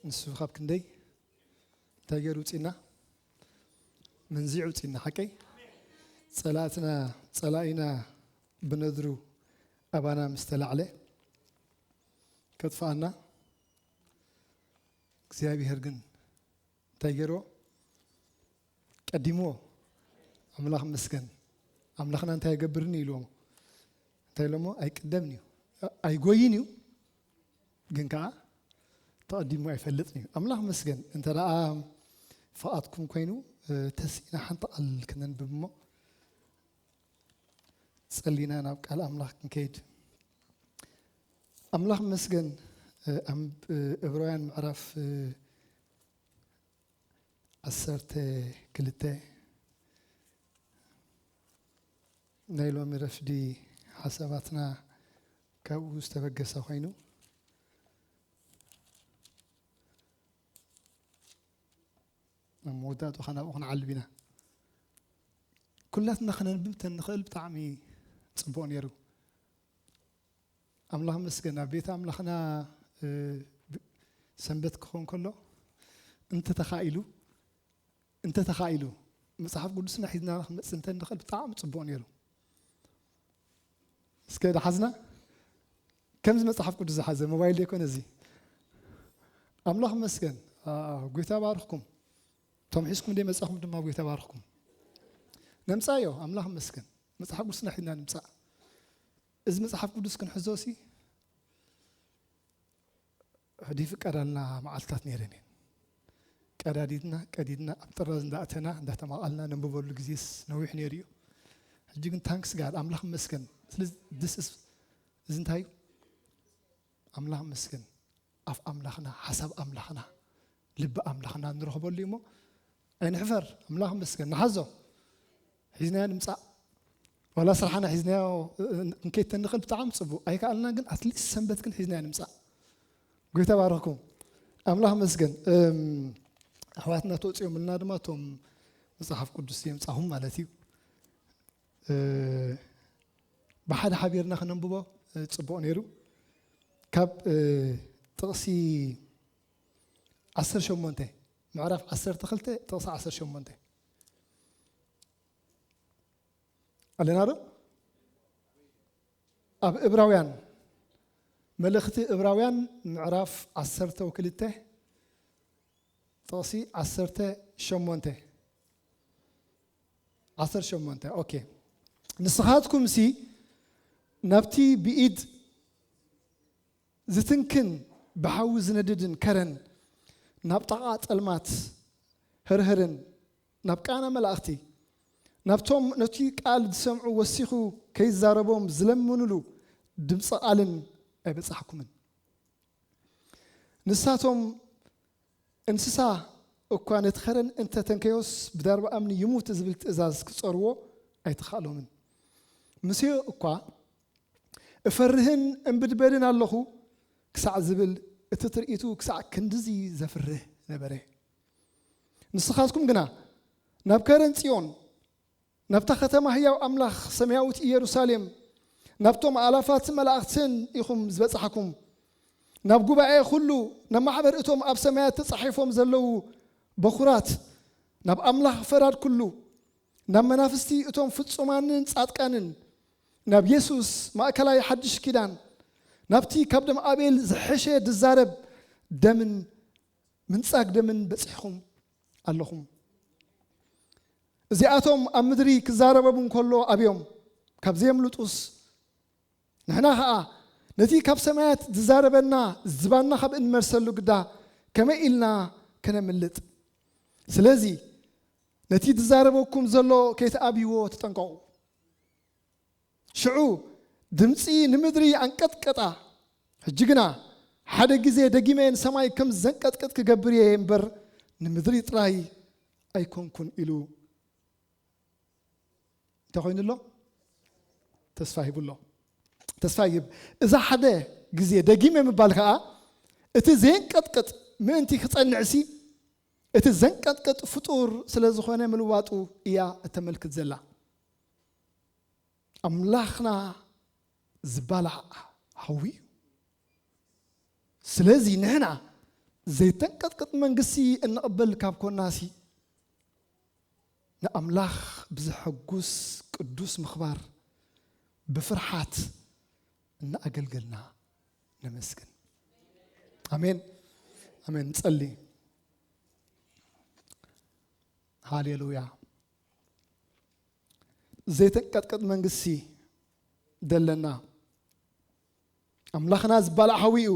ንሱ ካብ ክንደይ እንታይ ገይሩ ውፅእና? መንዚዑ ውፅእና። ሓቀይ? ፀላእትና፣ ፀላኢና ብነድሩ ኣባና ምስ ተላዕለ ከጥፍኣና፣ እግዚኣብሔር ግን እንታይ ገይርዎ? ቀዲምዎ። ኣምላኽ መስገን። ኣምላኽና እንታይ ኣይገብርን እዩ ኢልዎም? እንታይ ኢሎሞ? ኣይቅደምን እዩ፣ ኣይጎይን እዩ፣ ግን ከዓ ተቐዲሙ ኣይፈልጥን እዩ። ኣምላኽ መስገን። እንተ ደኣ ፍቓድኩም ኮይኑ፣ እ፣ ተስኢና ሓንቲ ቃል ክነንብብ እሞ ጸሊና ናብ ቃል ኣምላኽ ክንከይድ። ኣምላኽ መስገን። እ፣ ኣም-፣ እ፣ ዕብራውያን ምዕራፍ፣ እ፣ ዓሰርተ ክልተ ናይ ሎሚ ረፍዲ ሓሳባትና ካብኡ ዝተበገሰ ኮይኑ፣ ኣብ መወዳእቱ ኸ ናብኡ ክንዓልብ ኢና። ኩላትና ክነንብብ ተንኽእል ብጣዕሚ ጽቡቕ ነይሩ። ኣምላኽ መስገን፣ ኣብ ቤት ኣምላኽና፣ እ፣ ብ-፣ ሰንበት ክኸውን ከሎ እንተተኻኢሉ፣ እንተተኻኢሉ መጽሓፍ ቅዱስና ሒዝና ክንመጽእ እንተንኽእል ብጣዕሚ ጽቡቕ ነይሩ። እስከ ደሓዝና ከምዚ መጽሓፍ ቅዱስ ዝሓዘ ሞባይል ዘይኮነ እዚ። ኣምላኽ መስገን። ኣ፣ ጎይታ ባርኽኩም። እቶም ሒዝኩም ደይ መጻኹም ድማ ጎይታ ባርኽኩም። ነምጻዮ፣ ኣምላኽ መስገን። መጽሓፍ ቅዱስና ሒዝና ንምጻእ። እዚ መጽሓፍ ቅዱስ ክንሕዞ ሲ፣ ሕዲ ፍቀዳልና መዓልትታት ነይረን እየን። ቀዳዲድና፣ ቀዲድና፣ ኣብ ጥራዝ እንዳእተና፣ እንዳተማቓልና ነንብበሉ ግዜስ ነዊሕ ነይሩ እዩ። ሕጂ ግን ታንክስ ጋድ፣ ኣምላኽ መስገን። ስለዚ፣ this is፣ እዚ እንታይ እዩ? ኣምላኽ መስገን። ኣፍ ኣምላኽና፣ ሓሳብ ኣምላኽና፣ ልቢ ኣምላኽና ንረኽበሉ እዩ እሞ፣ ኣይንሕፈር። ኣምላኽ መስገን። ንሓዞ። ሒዝናዮ ንምጻእ። ዋላ ስራሕና ሒዝናዮ፣ እ፣ እ፣ ክንከይድ ተንኽእል ብጣዕሚ ጽቡቕ። ኣይከኣልና ግን፣ ኣትሊስት ሰንበት ግን ሒዝናዮ ንምጻእ። ጎይታ ባረኽኩም። ኣምላኽ መስገን። እም፣ ኣሕዋትና ተወጺኦምልና ድማ እቶም መጽሓፍ ቅዱስ የምጻኹም ማለት እዩ። እ፣ ብሓደ ሓቢርና ክነንብቦ፣ እ፣ ጽቡቕ ነይሩ። ካብ፣ እ፣ ጥቕሲ ዓሰርተ ሸሞንተ፣ ምዕራፍ ዓሰርተ ክልተ ጥቕሲ ዓሰርተ ሸሞንተ። ኣለና ዶ? ኣብ እብራውያን፣ መልእኽቲ እብራውያን ምዕራፍ ዓሰርተ ክልተ ጥቕሲ ዓሰርተ ሸሞንተ። ዓሰርተ ሸሞንተ፣ ኦኬ። ንስኻትኩምሲ ናብቲ ብኢድ ዝትንክን ብሓዊ ዝነድድን ከረን፣ ናብ ጣቓ ጸልማት ህርህርን፣ ናብ ቃና መላእኽቲ፣ ናብቶም ነቲ ቃል ዝሰምዑ ወሲኹ ከይዛረቦም ዝለምኑሉ ድምፂ ቃልን ኣይበጻሕኩምን። ንሳቶም እንስሳ እኳ ነቲ ከረን እንተ ተንከዮስ ብዳርባ እምኒ ይሙት ዝብል ትእዛዝ ክጸርዎ ኣይተኻእሎምን። ሙሴ እኳ እፈርህን እምብድበድን ኣለኹ ክሳዕ ዝብል እቲ ትርኢቱ ክሳዕ ክንድዚ ዘፍርህ ነበረ። ንስኻትኩም ግና ናብ ከረን ጽዮን፣ ናብታ ከተማ ህያው ኣምላኽ ሰማያዊት ኢየሩሳሌም፣ ናብቶም ኣላፋት መላእኽትን ኢኹም ዝበጻሕኩም፣ ናብ ጉባኤ ኩሉ፣ ናብ ማሕበር እቶም ኣብ ሰማያት ተጻሒፎም ዘለዉ በኹራት፣ ናብ ኣምላኽ ፈራድ ኩሉ፣ ናብ መናፍስቲ እቶም ፍጹማንን ጻድቃንን፣ ናብ የሱስ ማእከላይ ሓድሽ ኪዳን፣ ናብቲ ካብ ደም ኣቤል ዝሐሸ ድዛረብ ደምን ምንጻግ ደምን በጺሕኹም ኣለኹም። እዚኣቶም ኣብ ምድሪ ክዛረበቡ እንከሎ ኣብዮም፣ ካብ ዘየምልጡስ፣ ንሕና ኸኣ ነቲ ካብ ሰማያት ዝዛረበና ዝባንና ካብ እንመልሰሉ ግዳ ከመይ ኢልና ከነምልጥ? ስለዚ ነቲ ዝዛረበኩም ዘሎ ከይትኣብይዎ ተጠንቀቑ። ሽዑ ድምጺ ንምድሪ ኣንቀጥቀጣ። ሕጂ ግና ሓደ ግዜ ደጊመ ንሰማይ ከም ዘንቀጥቅጥ ክገብር እየ እምበር ንምድሪ ጥራይ ኣይኮንኩን ኢሉ እንታይ ኮይኑ ኣሎ? ተስፋ ሂቡ ኣሎ። ተስፋ ይህብ። እዛ ሓደ ግዜ ደጊመ ምባል ከኣ እቲ ዘየንቀጥቅጥ ምእንቲ ክጸንዕሲ እቲ ዘንቀጥቅጥ ፍጡር ስለ ዝኾነ ምልዋጡ እያ እተመልክት ዘላ። ኣምላኽና ዝባላዕ ሓዊ እዩ። ስለዚ ንሕና ዘይተንቀጥቅጥ መንግስቲ እንቕበል ካብ ኮናሲ፣ ንኣምላኽ ብዘሐጉስ ቅዱስ ምኽባር ብፍርሓት እናኣገልገልና ነመስግን። ኣሜን፣ ኣሜን። ንጸሊ። ሃሌሉያ። ዘይተንቀጥቅጥ መንግስቲ ደለና። ኣምላኽና ዝባላዕ ሓዊ እዩ።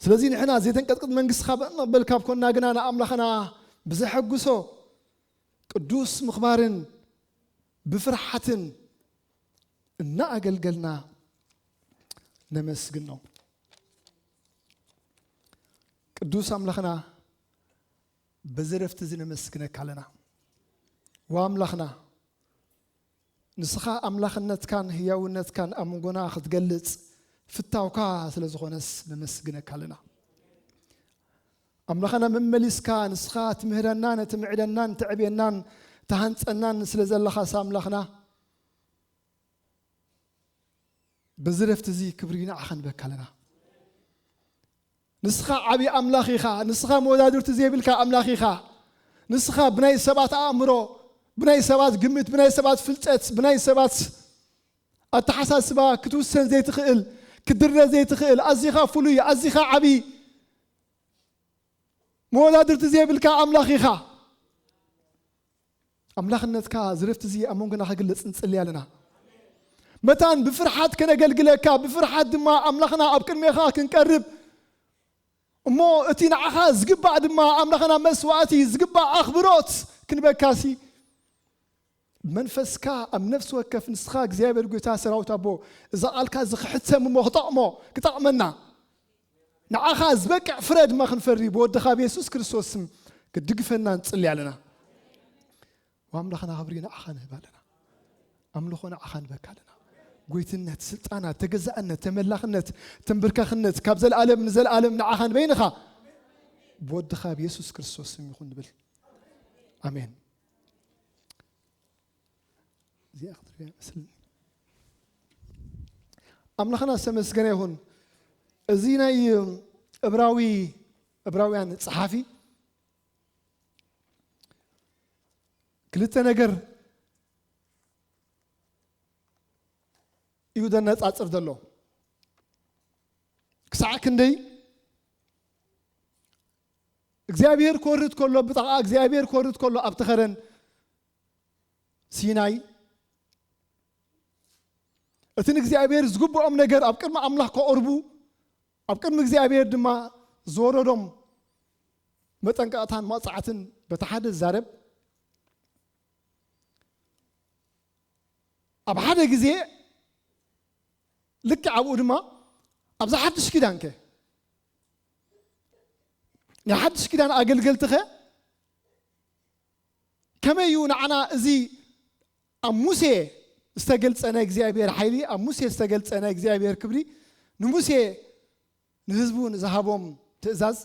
ስለዚ ንሕና ዘይተንቀጥቅጥ መንግስቲ ካብ እንቕበል ካብ ኮና ግና፣ ንኣምላኽና ብዘሐጉሶ ቅዱስ ምኽባርን ብፍርሓትን እናኣገልገልና ነመስግኖ። ቅዱስ ኣምላኽና፣ በዚ ረፍቲ እዚ ነመስግነካ ኣለና። ወኣምላኽና፣ ንስኻ ኣምላኽነትካን ህያውነትካን ኣብ መንጎና ክትገልጽ ፍታውካ ስለ ዝኾነስ ነመስግነካ ኣለና። ኣምላኽና፣ መመሊስካ ንስኻ ትምህረናን ትምዕደናን ተዕብየናን ተሃንጸናን ስለ ዘለኻስ ኣምላኽና፣ በዚ ረፍቲ እዚ ክብሪ ንዓኻ ንበካ ኣለና። ንስኻ ዓቢ ኣምላኽ ኢኻ። ንስኻ መወዳድርቲ ዘይብልካ ኣምላኽ ኢኻ። ንስኻ ብናይ ሰባት ኣእምሮ፣ ብናይ ሰባት ግምት፣ ብናይ ሰባት ፍልጠት፣ ብናይ ሰባት ኣተሓሳስባ ክትውሰን ዘይትኽእል፣ ክትድረ ዘይትኽእል፣ ኣዚኻ ፍሉይ፣ ኣዚኻ ዓቢ፣ መወዳድርቲ ዘይብልካ ኣምላኽ ኢኻ። ኣምላኽነትካ ዝረፍቲ እዚ ኣብ መንጎና ክግለጽ ንጽሊ ኣለና። መታን ብፍርሓት ከነገልግለካ፣ ብፍርሓት ድማ ኣምላኽና ኣብ ቅድሜኻ ክንቀርብ፣ እሞ እቲ ንዓኻ ዝግባእ ድማ ኣምላኽና መስዋእቲ ዝግባእ ኣኽብሮት ክንበካሲ፣ መንፈስካ ኣብ ነፍሲ ወከፍ ንስኻ እግዚኣብሔር ጎይታ ሰራዊት ኣቦ፣ እዛ ቃልካ እዚ ክሕተም እሞ ክጠቕሞ፣ ክጠቕመና፣ ንዓኻ ዝበቅዕ ፍረ ድማ ክንፈሪ ብወድኻ ብየሱስ ክርስቶስ ስም ክትድግፈና ንጽሊ ኣለና። ወኣምላኽና ክብሪ ንዓኻ ንህብ ኣለና። ኣምልኾ ንዓኻ ንበካ ኣለና። ጎይትነት፣ ስልጣናት፣ ተገዛእነት፣ ተመላኽነት፣ ተንበርካኽነት ካብ ዘለኣለም ንዘለኣለም ንዓኻ ንበይንኻ ብወድኻ ብየሱስ ክርስቶስ ስም ይኹን ንብል። ኣሜን። እዚኣ ክትሪኣ ይመስለኒ። ኣምላኽና ዝተመስገነ ይኹን። እዚ ናይ እብራዊ፣ እብራውያን ጸሓፊ ክልተ ነገር እዩ ዘነጻጽር ዘሎ። ክሳዕ ክንደይ እግዚኣብሔር ክወርድ ከሎ፣ ብጣቕዓ እግዚኣብሔር ክወርድ ከሎ ኣብቲ ኸረን ሲናይ፣ እቲ ንእግዚኣብሔር ዝግብኦም ነገር ኣብ ቅድሚ ኣምላኽ ከቕርቡ፣ ኣብ ቅድሚ እግዚኣብሔር ድማ ዝወረዶም መጠንቀቕታን መቕጻዕትን በቲ ሓደ ዝዛረብ፣ ኣብ ሓደ ግዜ ልክዕ ኣብኡ ድማ ኣብዛ ሓድሽ ኪዳንከ፣ ናይ ሓድሽ ኪዳን ኣገልገልትኸ ከመይ እዩ ንዓና እዚ ኣብ ሙሴ ዝተገልጸ ናይ እግዚኣብሔር ሓይሊ፣ ኣብ ሙሴ ዝተገልጸ ናይ እግዚኣብሔር ክብሪ፣ ንሙሴ ንህዝቡ ንዝሃቦም ትእዛዝ፣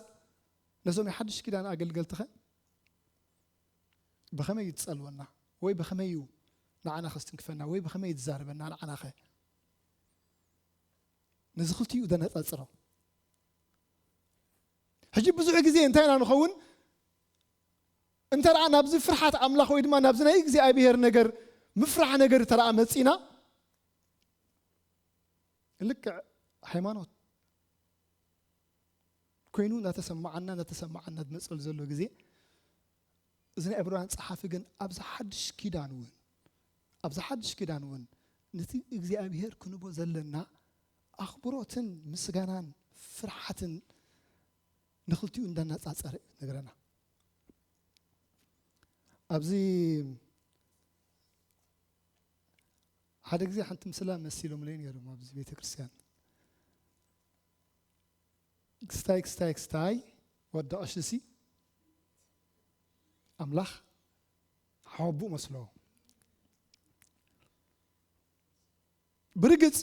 ነዞም ናይ ሓድሽ ኪዳን ኣገልገልትኸ ብኸመይ እዩ ዝጸልወና? ወይ ብኸመይ እዩ ንዓና ከስትንክፈና? ወይ ብኸመይ እዩ ዝዛረበና ንዓናኸ? ነዚ ክልቲኡ ዘነጻጽሮ። ሕጂ ብዙሕ ግዜ እንታይ ኢና ንኸውን? እንተ ደኣ ናብዚ ፍርሓት ኣምላኽ ወይ ድማ ናብዚ ናይ እግዚኣብሔር ነገር ምፍራሕ ነገር እንተ ደኣ መጺና፣ ልክዕ ሃይማኖት ኮይኑ እናተሰማዓና፣ እናተሰማዓና ዝመጸሉ ዘሎ ግዜ፣ እዚ ናይ ዕብራውያን ጸሓፊ ግን ኣብዚ ሓድሽ ኪዳን እውን፣ ኣብዚ ሓድሽ ኪዳን እውን ነቲ እግዚኣብሔር ክንቦ ዘለና ኣኽብሮትን ምስጋናን ፍርሓትን ንኽልቲኡ እንዳነጻጸረ እዩ ዝነግረና። ኣብዚ ሓደ ግዜ ሓንቲ ምስላ መሲሎምለይ ነይሮም ኣብዚ ቤተ ክርስቲያን። ክስታይ፣ ክስታይ፣ ክስታይ፣ ወዲ ቀሺሲ ኣምላኽ ሓወቡእ መስሎ። ብርግጽ፣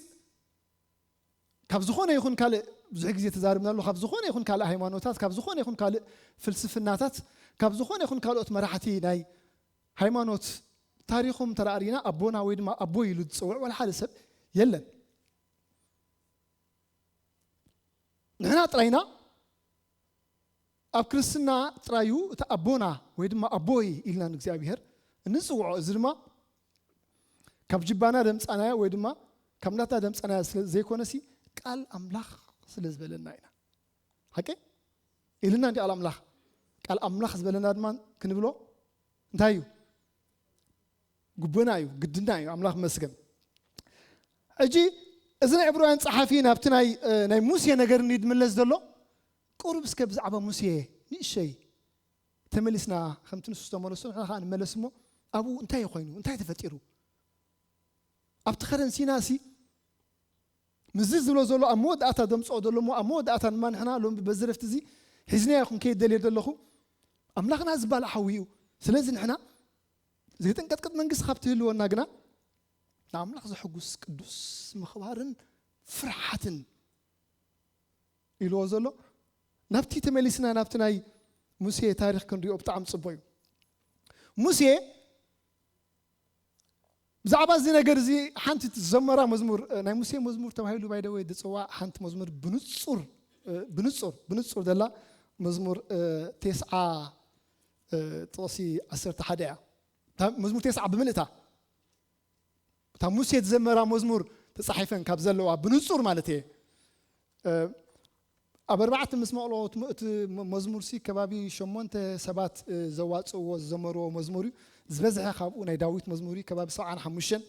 ካብ ዝኾነ ይኹን ካልእ፣ ብዙሕ ግዜ ተዛርብናሉ፣ ካብ ዝኾነ ይኹን ካልእ ሃይማኖታት፣ ካብ ዝኾነ ይኹን ካልእ ፍልስፍናታት፣ ካብ ዝኾነ ይኹን ካልኦት መራሕቲ ናይ ሃይማኖት ታሪኾም እንተ ደኣ ርኢና፣ ኣቦና ወይ ድማ ኣቦይ ኢሉ ዝጽውዕ ዋላ ሓደ ሰብ የለን። ንሕና ጥራይና ኣብ ክርስትና ጥራዩ እቲ ኣቦና ወይ ድማ ኣቦይ ኢልና ንእግዚኣብሔር እንጽውዖ። እዚ ድማ ካብ ጅባና ደምጻናዮ ወይ ድማ ካብ ናትና ደምጻናዮ ስለ ዘይኮነሲ፣ ቃል ኣምላኽ ስለ ዝበለና ኢና። ሓቂ ኢልና እንዲ ቃል ኣምላኽ፣ ቃል ኣምላኽ ዝበለና ድማ ክንብሎ እንታይ እዩ? ግቡና እዩ፣ ግድና እዩ። ኣምላኽ መስገን። ሕጂ እዚ ናይ ዕብራውያን ጸሓፊ ናብቲ ናይ፣ እ፣ ናይ ሙሴ ነገር እንዲ ዝምለስ ዘሎ፣ ቁሩብ እስከ ብዛዕባ ሙሴ ንእሸይ ተመሊስና፣ ከምቲ ንሱ ዝተመለሶ ንሕና ኸዓ ንመለስ እሞ፣ ኣብኡ እንታይ ኮይኑ፣ እንታይ ተፈጢሩ? ኣብቲ ኸረን ሲና ሲ ምዚ ዝብሎ ዘሎ ኣብ መወዳእታ ዘምጽኦ ዘሎ እሞ፣ ኣብ መወዳእታ ድማ ንሕና ሎሚ በዚ ረፍቲ እዚ ሒዝናዮ ክንከይድ ደልየ ዘለኹ፣ ኣምላኽና ዝባል ሓዊ እዩ። ስለዚ ንሕና ዘይጥንቀጥቅጥ መንግስቲ ካብ ትህልወና ግና፣ ንኣምላኽ ዘሐጉስ ቅዱስ ምኽባርን ፍርሓትን ኢልዎ ዘሎ። ናብቲ ተመሊስና ናብቲ ናይ ሙሴ ታሪኽ ክንሪኦ ብጣዕሚ ጽቡቕ እዩ። ሙሴ ብዛዕባ እዚ ነገር እዚ ሓንቲ ዝዘመራ መዝሙር፣ እ፣ ናይ ሙሴ መዝሙር ተባሂሉ ባይ ደወይ ዝጽዋዕ ሓንቲ መዝሙር ብንጹር፣ እ፣ ብንጹር፣ ብንጹር ዘላ መዝሙር፣ እ፣ ቴስዓ፣ እ፣ ጥቕሲ ዓሰርተ ሓደ እያ። እታ መዝሙር ቴስዓ ብምልእታ፣ እታ ሙሴ ዝዘመራ መዝሙር ተጻሒፈን ካብ ዘለዋ ብንጹር ማለት እየ። እ፣ ኣብ ኣርባዕተ ምስ መቕሎ እቲ ም-፣ እቲ መ-፣ መዝሙር ሲ ከባቢ ሸሞንተ ሰባት፣ እ፣ ዘዋጽእዎ ዝዘመርዎ መዝሙር እዩ። ዝበዝሐ ካብኡ ናይ ዳዊት መዝሙር እዩ፣ ከባቢ ሰብዓን ሓሙሽተን።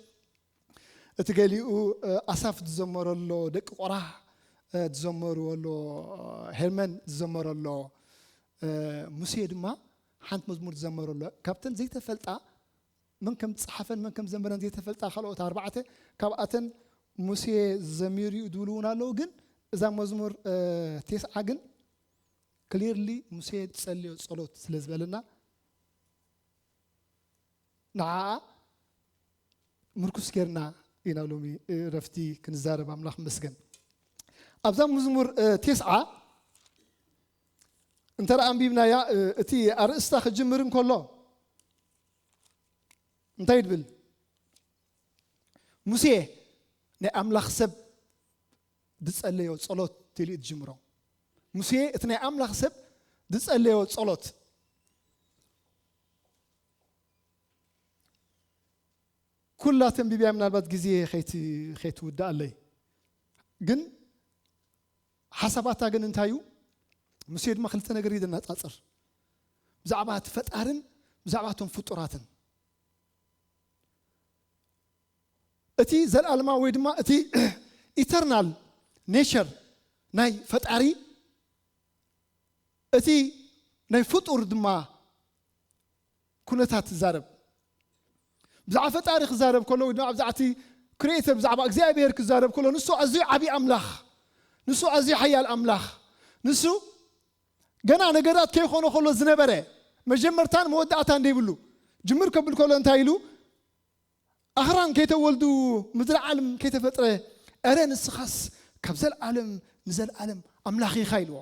እቲ ገሊኡ፣ እ፣ ኣሳፍ ዝዘመሮ ኣሎ፣ ደቂ ቆራህ፣ እ፣ ዝዘመርዎ ኣሎ፣ ሄርመን ዝዘመሮ ኣሎ፣ እ፣ ሙሴ ድማ ሓንቲ መዝሙር ዝዘመሮ ኣሎ። ካብተን ዘይተፈልጣ መን ከም ዝጸሓፈን መን ከም ዘንበረን ዘይተፈልጣ ካልኦት ኣርባዕተ፣ ካብኣተን ሙሴ ዘሚሩ እዩ ዝብሉ እውን ኣለዉ። ግን እዛ መዝሙር፣ እ፣ ቴስዓ ግን ክሊርሊ ሙሴ ዝጸለዮ ጸሎት ስለ ዝበለና፣ ንዓኣ ምርኩስ ጌርና ኢና ሎሚ፣ እ፣ ረፍቲ ክንዛረብ። ኣምላኽ ይመስገን። ኣብዛ መዝሙር፣ እ፣ ቴስዓ እንተ ደኣ ኣንቢብናያ፣ እ፣ እቲ ኣርእስታ ክጅምር እንከሎ እንታይ ይብል? ሙሴ ናይ ኣምላኽ ሰብ ዝጸለዮ ጸሎት ኢሉ እዩ ዝጅምሮ። ሙሴ እቲ ናይ ኣምላኽ ሰብ ዝጸለዮ ጸሎት። ኩላ ተንቢብያ ምናልባት ግዜ ከይት-፣ ከይትውድኣለይ። ግን ሓሳባታ ግን እንታይ እዩ? ሙሴ ድማ ክልተ ነገር እዩ ዘነጻጽር። ብዛዕባ እቲ ፈጣርን ብዛዕባ እቶም ፍጡራትን። እቲ ዘለኣለማዊ ወይ ድማ እቲ ኢተርናል ኔቸር ናይ ፈጣሪ፣ እቲ ናይ ፍጡር ድማ ኩነታት ትዛረብ። ብዛዕባ ፈጣሪ ክዛረብ ከሎ ወይ ድማ ብዛዕባ እቲ ክሪኤተር፣ ብዛዕባ እግዚኣብሔር ክዛረብ ከሎ፣ ንሱ ኣዝዩ ዓቢ ኣምላኽ፣ ንሱ ኣዝዩ ሓያል ኣምላኽ፣ ንሱ ገና ነገራት ከይኾነ ከሎ ዝነበረ፣ መጀመርታን መወዳእታን ዘይብሉ፣ ጅምር ከብል ከሎ እንታይ ኢሉ? ኣኽራን ከይተወልዱ፣ ምድሪ ዓለም ከይተፈጥረ፣ እረ ንስኻስ ካብ ዘለኣለም ንዘለኣለም ኣምላኽ ኢኻ ኢልዎ።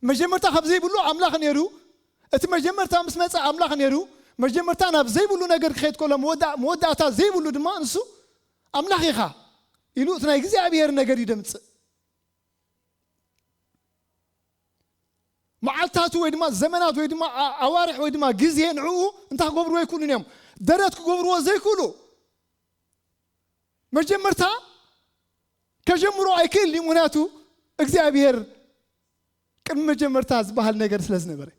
መጀመርታ ካብ ዘይብሉ ኣምላኽ ነይሩ፣ እቲ መጀመርታ ምስ መጸ ኣምላኽ ነይሩ፣ መጀመርታ ናብ ዘይብሉ ነገር ክኸይድ ከሎ መወዳ-፣ መወዳእታ ዘይብሉ ድማ ንሱ ኣምላኽ ኢኻ ኢሉ እቲ ናይ እግዚኣብሔር ነገር እዩ ደምጽእ። መዓልታቱ ወይ ድማ ዘመናት ወይ ድማ ኣ-፣ ኣዋርሕ ወይ ድማ ግዜ ንዕኡ እንታይ ክገብርዎ ኣይክእሉን እዮም። ደረት ክገብርዎ ዘይክእሉ። መጀመርታ ከጀምሮ ኣይክእል እዩ፣ ምኽንያቱ እግዚኣብሔር ቅድሚ መጀመርታ ዝበሃል ነገር ስለ ዝነበረ።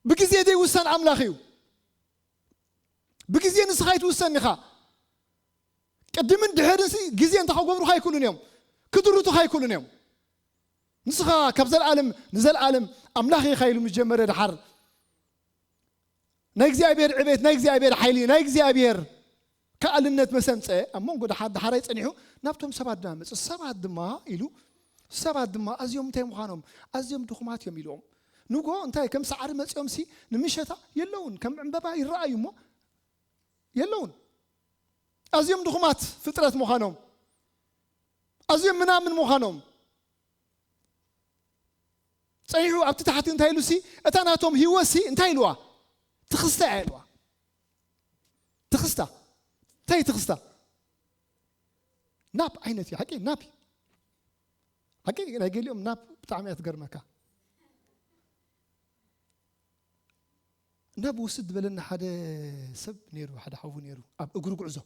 ብግዜ ዘይውሰን ኣምላኽ እዩ። ብግዜ ንስኻ ኣይትውሰን ኢኻ። ቅድምን ድሕርን ሲ ግዜ እንታይ ክገብሩኻ ኣይክእሉን እዮም፣ ክድርቱኻ ኣይክእሉን እዮም። ንስኻ ካብ ዘለኣለም ንዘለኣለም ኣምላኽ ኢኻ ኢሉ ምስ ጀመረ ደሓር ናይ እግዚኣብሔር ዕቤት፣ ናይ እግዚኣብሔር ሓይሊ፣ ናይ እግዚኣብሔር ከኣልነት መሰምጸ ኣብ መንጎ ደሓ-፣ ደሓራይ ጸኒሑ ናብቶም ሰባት ድማ መጽ-፣ ሰባት ድማ ኢሉ፣ ሰባት ድማ ኣዝዮም እንታይ ምዃኖም፣ ኣዝዮም ድኹማት እዮም ኢልዎም። ንጎ እንታይ ከም ሳዕሪ መጽዮም ሲ ንምሸታ የለውን፣ ከም ዕምበባ ይረኣዩ እሞ የለውን። ኣዝዮም ድኹማት ፍጥረት ምዃኖም፣ ኣዝዮም ምናምን ምዃኖም ጸኒሑ ኣብቲ ታሕቲ እንታይ ኢሉ ሲ፣ እታ ናቶም ህይወት ሲ እንታይ ኢልዋ? ትኽስታ እያ ኢልዋ። ትኽስታ። እንታይ ትኽስታ? ናፕ ዓይነት እዩ፣ ሓቂ ናፕ እዩ። ሓቂ ናይ ገሊኦም ናብ ብጣዕሚ እያ ትገርመካ። ናብ ውስድ ዝበለና ሓደ ሰብ ነይሩ፣ ሓደ ሓዉ ነይሩ፣ ኣብ እግሩ ጉዕዞ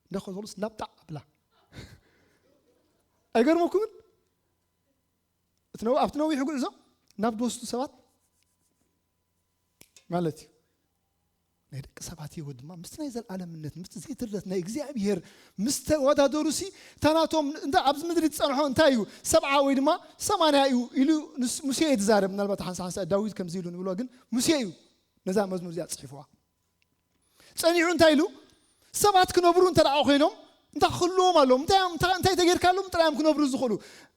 እንዳኸዘሉስ ናብ ጣዕ ኣብላ። ኣይገርመኩምን? እቲ ነው ኣብቲ ነዊሑ ጉዕዞ ናብ ዝወስዱ ሰባት ማለት እዩ። ናይ ደቂ ሰባት ህይወት ድማ ምስቲ ናይ ዘለኣለምነት ምስቲ ዘይትረት ናይ እግዚኣብሔር ምስ ተወዳደሩሲ፣ እታ ናቶም እንተ ኣብዚ ምድሪ ዝጸንሖ እንታይ እዩ? ሰብዓ ወይ ድማ ሰማንያ እዩ ኢሉ ንስ- ሙሴ እዩ ዝዛረብ። ምናልባት ሓንሳ ሓንሳ ዳዊት ከምዚ ኢሉ ንብሎ፣ ግን ሙሴ እዩ ነዛ መዝሙር እዚኣ ጽሒፍዋ። ጸኒሑ እንታይ ኢሉ? ሰባት ክነብሩ እንተ ደኣ ኮይኖም እንታይ ክህልዎም ኣለዎም? እንታይ እዮም- እንታይ እንታይ ተጌርካሎም ጥራይ እዮም ክነብሩ ዝኽእሉ?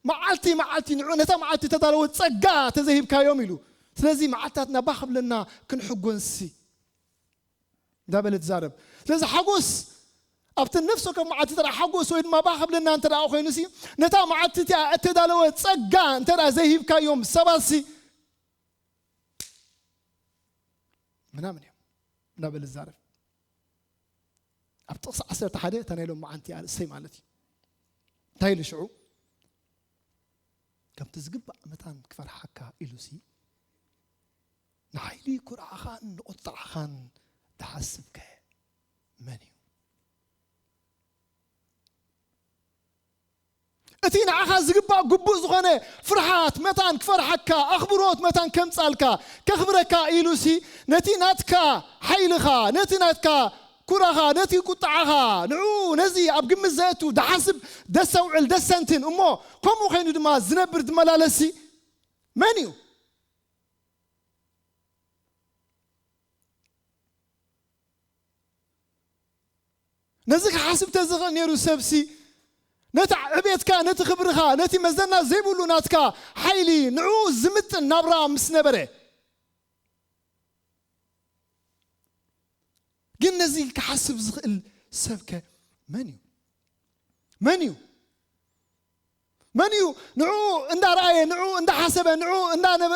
መዓልቲ መዓልቲ ንዑ ነታ መዓልቲ ተዳለወ ጸጋ ተዘሂብካዮም ኢሉ። ስለዚ መዓልትታትና ባህ ክብለና ክንሕጎንሲ እንዳበለ ትዛረብ። ስለዚ ሓጎስ ኣብቲ ነፍሲ ወከፍ መዓልቲ ጥራይ ሓጎስ ወይ ድማ ባህ ክብለና እንተ ደኣ ኮይኑሲ፣ ነታ መዓልቲ እቲኣ እተዳለወ ጸጋ እንተ ደኣ ዘይሂብካዮም ሰባትሲ ምናምን እዮም እንዳበለ ዝዛረብ። ኣብ ጥቕሲ ዓሰርተ ሓደ እታ ናይ ሎም መዓልቲ ኣርእስተይ ማለት እዩ። እንታይ ኢሉ ሽዑ? ከምቲ ዝግባእ መታን ክፈርሓካ ኢሉሲ፣ ንሓይሊ ኩርዓኻን ንቑጥዓኻን ዝሓስብከ መን እዩ? እቲ ንዓኻ ዝግባእ ግቡእ ዝኾነ ፍርሃት መታን ክፈርሓካ፣ ኣኽብሮት መታን ከምጻልካ፣ ከኽብረካ ኢሉሲ፣ ነቲ ናትካ ሓይልኻ፣ ነቲ ናትካ ኩራኻ፣ ነቲ ቁጥዓኻ፣ ንዑ ነዚ ኣብ ግምት ዘእቱ፣ ዝሓስብ፣ ዘስተውዕል፣ ዘስተንትን፣ እሞ ከምኡ ኸይኑ ድማ ዝነብር፣ ዝመላለስሲ መን እዩ? ነዚ ክሓስብ ተዝኽእል ነይሩ ሰብሲ፣ ነቲ ዕቤትካ፣ ነቲ ክብርኻ፣ ነቲ መዘና ዘይብሉ ናትካ ሓይሊ፣ ንዕኡ ዝምጥን ናብራ ምስ ነበረ። ግን ነዚ ክሓስብ ዝኽእል ሰብከ መን እዩ? መን እዩ? መን እዩ ንዕኡ እንዳረኣየ፣ ንዕኡ እንዳሓሰበ፣ ንዕኡ እንዳነበ-፣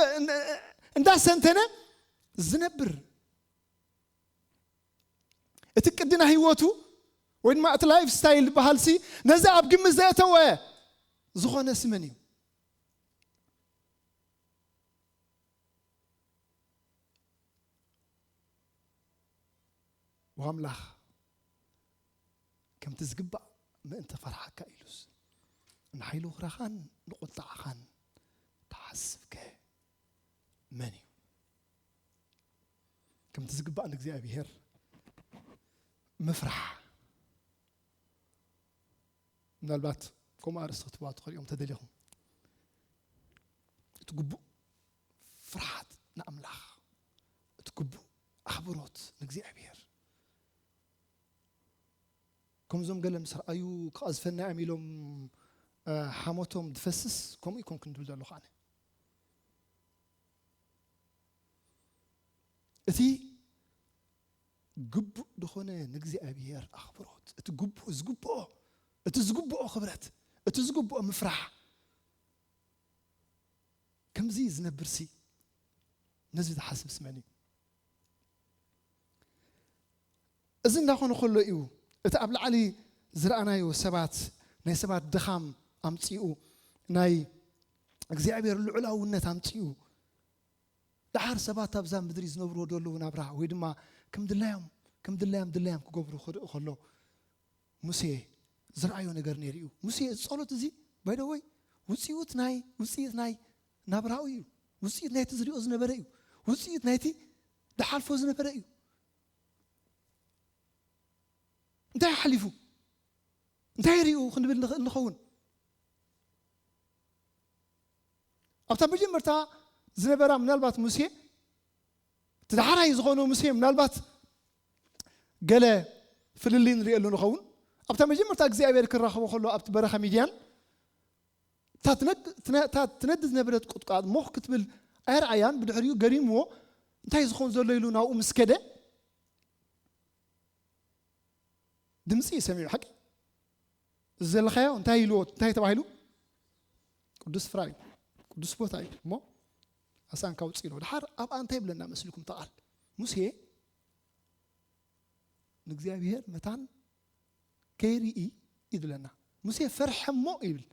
እንዳሰንተነ ዝነብር? እቲ ቅዲ ናይ ህይወቱ ወይ ድማ እቲ ላይፍ ስታይል ዝበሃልሲ ነዚ ኣብ ግምት ዘእተወ ዝኾነሲ መን እዩ? ወኣምላኽ ከምቲ ዝግባእ ምእንቲ ፈርሓካ ኢሉስ ንሓይሊ ኹራኻን ንቑጣዕኻን ተሓስብከ መን እዩ? ከምቲ ዝግባእ ንእግዚኣብሔር ምፍራሕ። ምናልባት ከምኡ ኣርእስቲ ክትብዋ ትኽእሉ እዮም ተደሊኹም። እቲ ግቡእ ፍርሃት ንኣምላኽ፣ እቲ ግቡእ ኣኽብሮት ንእግዚኣብሔር። ከምዞም ገለ ምስ ረኣዩ ክቐዝፈና እዮም ኢሎም፣ እ፣ ሓሞቶም ዝፈስስ፣ ከምኡ ይኮንኩን ድብል ዘለኹ ኣነ። እቲ ግቡእ ዝኾነ ንእግዚኣብሔር ኣኽብሮት፣ እቲ ግቡእ ዝግብኦ፣ እቲ ዝግብኦ ክብረት፣ እቲ ዝግብኦ ምፍራሕ፣ ከምዚ ዝነብርሲ ነዚ ዝሓስብስ መን እዩ? እዚ እንዳኾነ ከሎ እዩ እቲ ኣብ ላዕሊ ዝረኣናዮ ሰባት፣ ናይ ሰባት ድኻም ኣምጺኡ፣ ናይ እግዚኣብሔር ልዑላውነት ኣምጺኡ፣ ደሓር ሰባት ኣብዛ ምድሪ ዝነብርዎ ዘለዉ ናብራ ወይ ድማ ከም ድላዮም፣ ከም ድላዮም፣ ድላዮም ክገብሩ ክርኢ ከሎ፣ ሙሴ ዝረኣዮ ነገር ነይሩ እዩ። ሙሴ እዚ ጸሎት እዚ፣ ባይ ዘ ወይ፣ ውጽኢት ናይ፣ ውጽኢት ናይ ናብራኡ እዩ። ውጽኢት ናይቲ ዝሪኦ ዝነበረ እዩ። ውጽኢት ናይቲ ዝሓልፎ ዝነበረ እዩ። እንታይ ሓሊፉ? እንታይ ሪኡ ክንብል ንኽእል ንኸውን? ኣብታ መጀመርታ ዝነበራ ምናልባት ሙሴ፣ እቲ ዳሕራይ ዝኾነ ሙሴ ምናልባት ገለ ፍልልይ ንሪእሉ ንኸውን። ኣብታ መጀመርታ እግዚኣብሔር ክራኸቦ ከሎ ኣብቲ በረኻ ሚድያን፣ እታ ትነግ-፣ ትነ-፣ እታ ትነድ ዝነበረት ቁጥቋጥ ሞኽ ክትብል ኣይረኣያን። ብድሕሪኡ ገሪምዎ፣ እንታይ ዝኾን ዘሎ ኢሉ ናብኡ ምስ ከደ፣ ድምፂ እዩ ሰሚዑ። ሓቂ እዚ ዘለኻዮ እንታይ ኢልዎ? እንታይ ተባሂሉ? ቅዱስ ስፍራ እዩ፣ ቅዱስ ቦታ እዩ። እሞ ኣሳንካ ውፅእ ኢልዎ። ድሓር ኣብኣ እንታይ ይብለና መስልኩም? ተቓል ሙሴ ንእግዚኣብሔር መታን ከይርኢ ይብለና። ሙሴ ፈርሐ እሞ ይብል።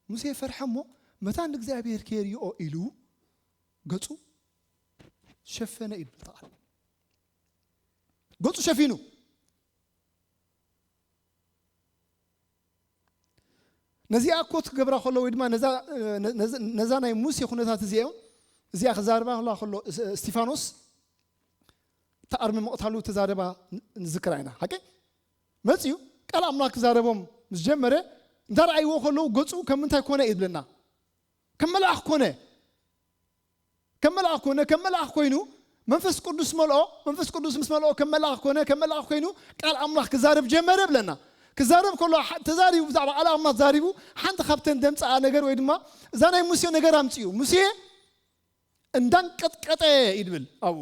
ሙሴ ፈርሐ እሞ፣ መታን ንእግዚኣብሔር ከየርእዮ ኢሉ ገጹ ሸፈነ እዩ ዝብል ቃል። ገጹ ሸፊኑ። ነዚኣ ኮት ክገብራ ከሎ ወይ ድማ ነዛ፣ ነዛ፣ ነዛ ናይ ሙሴ ኩነታት እዚኦም፣ እዚኣ ክዛረባ ከላ ከሎ፣ እስ-፣ እስቲፋኖስ ተኣርሚ መቕታሉ ተዛረባ ን-፣ ንዝክራ ኢና። ሓቂ? መጺኡ ቃል ኣምላኽ ክዛረቦም ምስ ጀመረ፣ እንዳረኣይዎ ከለዉ ገጹ ከም ምንታይ ኮነ እዩ ዝብለና። ከም መልኣኽ ኮነ። ከም መልኣኽ ኮነ፣ ከም መልኣኽ ኮይኑ መንፈስ ቅዱስ መልኦ። መንፈስ ቅዱስ ምስ መልኦ ከም መልኣኽ ኮነ፣ ከም መልኣኽ ኮይኑ ቃል ኣምላኽ ክዛረብ ጀመረ ብለና። ክዛረብ ከሎ ሓ-፣ ተዛሪቡ፣ ብዛዕባ ቃል ኣምላኽ ተዛሪቡ፣ ሓንቲ ካብተን ደምጽኣ ነገር ወይ ድማ እዛ ናይ ሙሴ ነገር ኣምጽኡ። ሙሴ እንዳንቀጥቀጠ ይድብል ኣብኡ።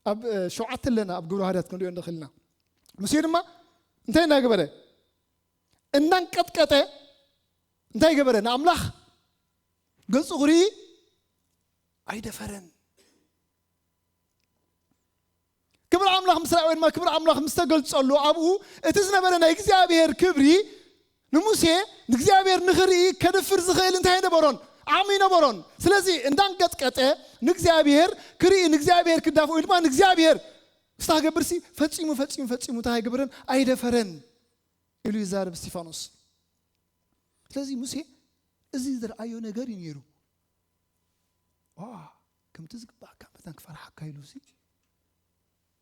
ኣብ፣ እ፣ ሸውዓተ ኣለና፣ ኣብ ግብረ ሃዋርያት ክንሪኦ ንኽእል ኢና። ሙሴ ድማ እንታይ እናገበረ? እናንቀጥቀጠ እንታይ ገበረ? ንኣምላኽ ገጹ ክርኢ ኣይደፈረን። ክብሪ ኣምላኽ ምስ ረኣየ ወይ ድማ ክብሪ ኣምላኽ ምስ ተገልጸሉ ኣብኡ እቲ ዝነበረ ናይ እግዚኣብሔር ክብሪ ንሙሴ ንእግዚኣብሔር ንኽርኢ ከድፍር ዝኽእል እንታይ ኣይነበሮን? ዓቕሚ ኣይነበሮን። ስለዚ እንዳንቀጥቀጠ ንእግዚኣብሔር ክርኢ ንእግዚኣብሔር ክዳፈ ወይ ድማ ንእግዚኣብሔር ስታ ክገብርሲ ፈጺሙ፣ ፈጺሙ፣ ፈጺሙ እንታይ ኣይገበረን? ኣይደፈረን ኢሉ ይዛረብ እስቲፋኖስ። ስለዚ ሙሴ እዚ ዝረኣዮ ነገር እዩ ነይሩ። ዋ፣ ከምቲ ዝግባኣካ መታን ክፈርሓካ ኢሉ ሲ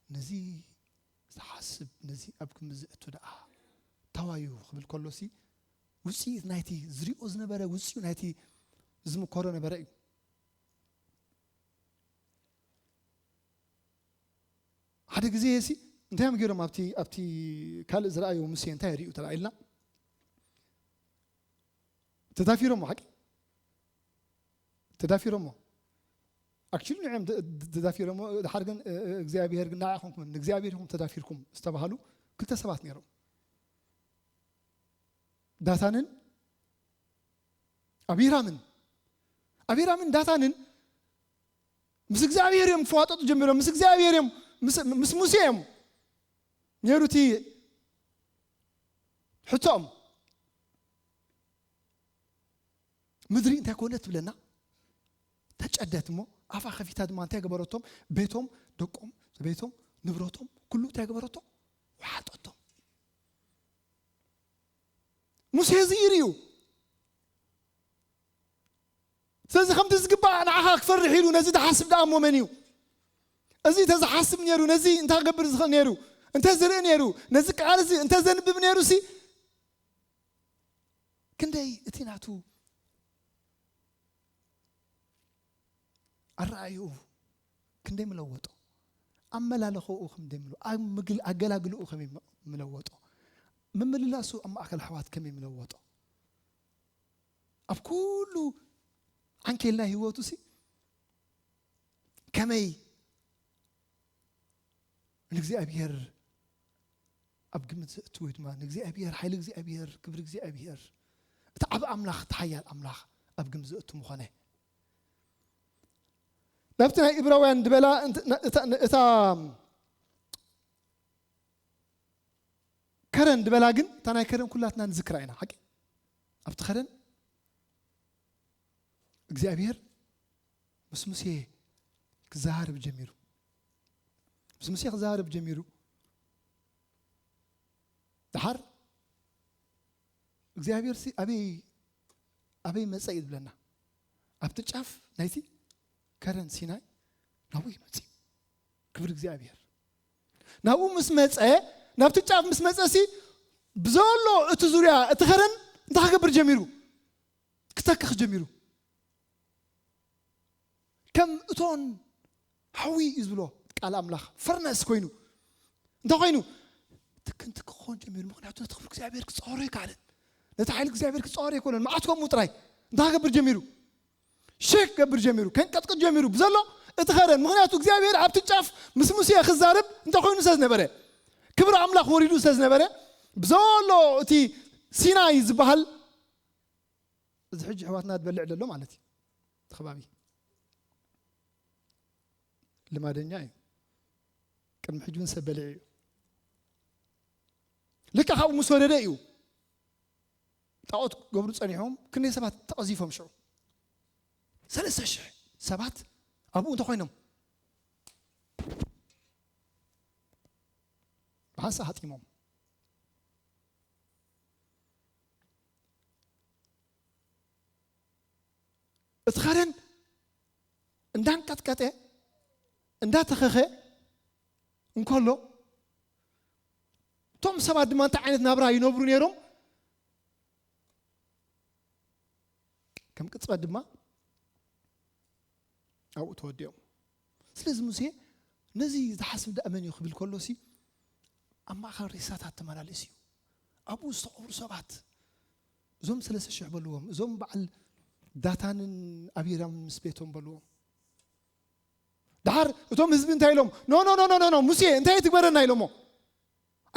ነዚ ዝሓስብ፣ ነዚ ኣብ ግምት ዘእቱ ደኣ ታዋዩ ክብል ከሎ ሲ ውጽኢት ናይቲ ዝሪኦ ዝነበረ፣ ውጽኢት ናይቲ ዝምከሮ ነበረ እዩ። ሓደ ግዜ ሲ እንታይ እዮም ገይሮም? ኣብቲ፣ ኣብቲ ካልእ ዝረኣዩ ሙሴ እንታይ ሪኡ ተላኢልና? ተዳፊሮሞ፣ ሓቂ? ተዳፊሮሞ። ኣክቹሊ ንዕም ተ-፣ ተ-፣ ተዳፊሮሞ፣ ድሓር ግን፣ እ፣ እ፣ እግዚኣብሔር ግን ንዓኹም፣ ንእግዚኣብሔር ኢኹም ተዳፊርኩም ዝተባሃሉ ክልተ ሰባት ነይሮም። ዳታንን ኣቢራምን። ኣቢራምን ዳታንን ምስ እግዚኣብሔር እዮም ክፈዋጠጡ ጀሚሮም። ምስ እግዚኣብሔር እዮም፣ ምስ፣ ምስ ሙሴ እዮም ነይሩ እቲ ሕቶኦም። ምድሪ እንታይ ኮነት ትብለና? ተጨደት እሞ ኣፋ ከፊታ ድማ እንታይ ገበረቶም? ቤቶም፣ ደቆም፣ ቤቶም፣ ንብረቶም፣ ኩሉ እንታይ ገበረቶ? ወሓጠቶም። ሙሴ እዚ ይርእዩ። ስለዚ ከምቲ ዝግባእ ንዓኻ ክፈርሕ ኢሉ ነዚ ዝሓስብ ደኣ እሞ መን እዩ? እዚ እንተ ዝሓስብ ነይሩ፣ ነዚ እንተ ክገብር ዝኽእል ነይሩ፣ እንተ ዝርኢ ነይሩ፣ ነዚ ቃል እዚ እንተ ዘንብብ ነይሩ ሲ ክንደይ እቲ ናቱ ኣረኣይኡ ክንደይ ምለወጦ፣ ኣመላለኸኡ ክንደይ ምለ-፣ ኣብ ምግል-፣ ኣገላግልኡ ከመይ ም-፣ ምለወጦ፣ ምምልላሱ ኣብ ማእከል ኣሕዋት ከመይ ምለወጦ፣ ኣብ ኩሉ ዓንኬል ናይ ህይወቱ ሲ ከመይ ንእግዚኣብሔር ኣብ ግምት ዘእቱ ወይ ድማ ንእግዚኣብሔር፣ ሓይሊ እግዚኣብሔር፣ ክብሪ እግዚኣብሔር፣ እቲ ዓቢ ኣምላኽ፣ እቲ ሓያል ኣምላኽ ኣብ ግምት ዘእቱ ምኾነ። ናብቲ ናይ እብራውያን ድበላ እንት-፣ ና-፣ እታ፣ እታ ከረን ድበላ ግን፣ እታ ናይ ከረን ኩላትና ንዝክራ ኢና፣ ሓቂ? ኣብቲ ከረን እግዚኣብሔር ምስ ሙሴ ክዘራረብ ጀሚሩ። ምስ ሙሴ ክዘራረብ ጀሚሩ። ደሓር እግዚኣብሔር ሲ ኣበይ፣ ኣበይ መጸ እዩ ዝብለና? ኣብቲ ጫፍ ናይቲ ከረን ሲናይ ናብኡ ይመጽእ። ክብሪ እግዚኣብሔር። ናብኡ ምስ መጸ፣ ናብቲ ጫፍ ምስ መጸ ሲ ብዘሎ እቲ ዙርያ እቲ ከረን እንታይ ክገብር ጀሚሩ? ክተክኽ ጀሚሩ። ከም እቶን ሓዊ እዩ ዝብሎ ቃል ኣምላኽ፣ ፈርነስ ኮይኑ። እንታይ ኮይኑ? ትክን ትክ ክኾን ጀሚሩ። ምኽንያቱ ነቲ ክብሪ እግዚኣብሔር ክጻወሮ ኣይከኣለን። ነቲ ሓይሊ እግዚኣብሔር ክጻወሮ ኣይኮነን። መዓት ከምኡ ጥራይ። እንታይ ክገብር ጀሚሩ? ሼክ ክገብር ጀሚሩ። ከንቀጥቅጥ ጀሚሩ። ብዘሎ እቲ ኸረን። ምኽንያቱ እግዚኣብሔር ኣብቲ ጫፍ ምስ ሙሴ ክዛረብ እንታይ ኮይኑ ስለ ዝነበረ? ክብሪ ኣምላኽ ወሪዱ ስለ ዝነበረ፣ ብዘሎ እቲ ሲናይ ዝበሃል፣ እዚ ሕጂ ኣሕዋትና ዝበልዕ ዘሎ ማለት እዩ። እቲ ከባቢ ልማደኛ እዩ። ቅድሚ ሕጂ እውን ሰብ በሊዑ እዩ። ልክዕ ካብኡ ምስ ወረደ እዩ ጣዖት ክገብሩ ጸኒሖም፣ ክንደይ ሰባት ተቐዚፎም ሽዑ? ሰለስተ ሽሕ ሰባት ኣብኡ እንተኾይኖም፣ ብሓንሳእ ሃጢሞም። እቲ ኸረን እንዳንቀጥቀጠ፣ እንዳተኸኸ እንከሎ፣ እቶም ሰባት ድማ እንታይ ዓይነት ናብራ ይነብሩ ነይሮም? ከም ቅጽበት ድማ ኣብኡ ተወዲኦም። ስለዚ ሙሴ ነዚ ዝሓስብ ደኣ መን እዩ ክብል ከሎሲ፣ ኣብ ማእከል ሬሳታት ተመላሊሱ እዩ። ኣብኡ ዝተቐብሩ ሰባት፣ እዞም ሰለስተ ሽሕ በልዎም፣ እዞም በዓል ዳታንን ኣቢራምን ምስ ቤቶም በልዎም። ደሓር እቶም ህዝቢ እንታይ ኢሎም? "ኖ፣ ኖ፣ ኖ፣ ኖ፣ ኖ፣ ኖ፣ ሙሴ እንታይ ትግበረና?" ኢሎሞ።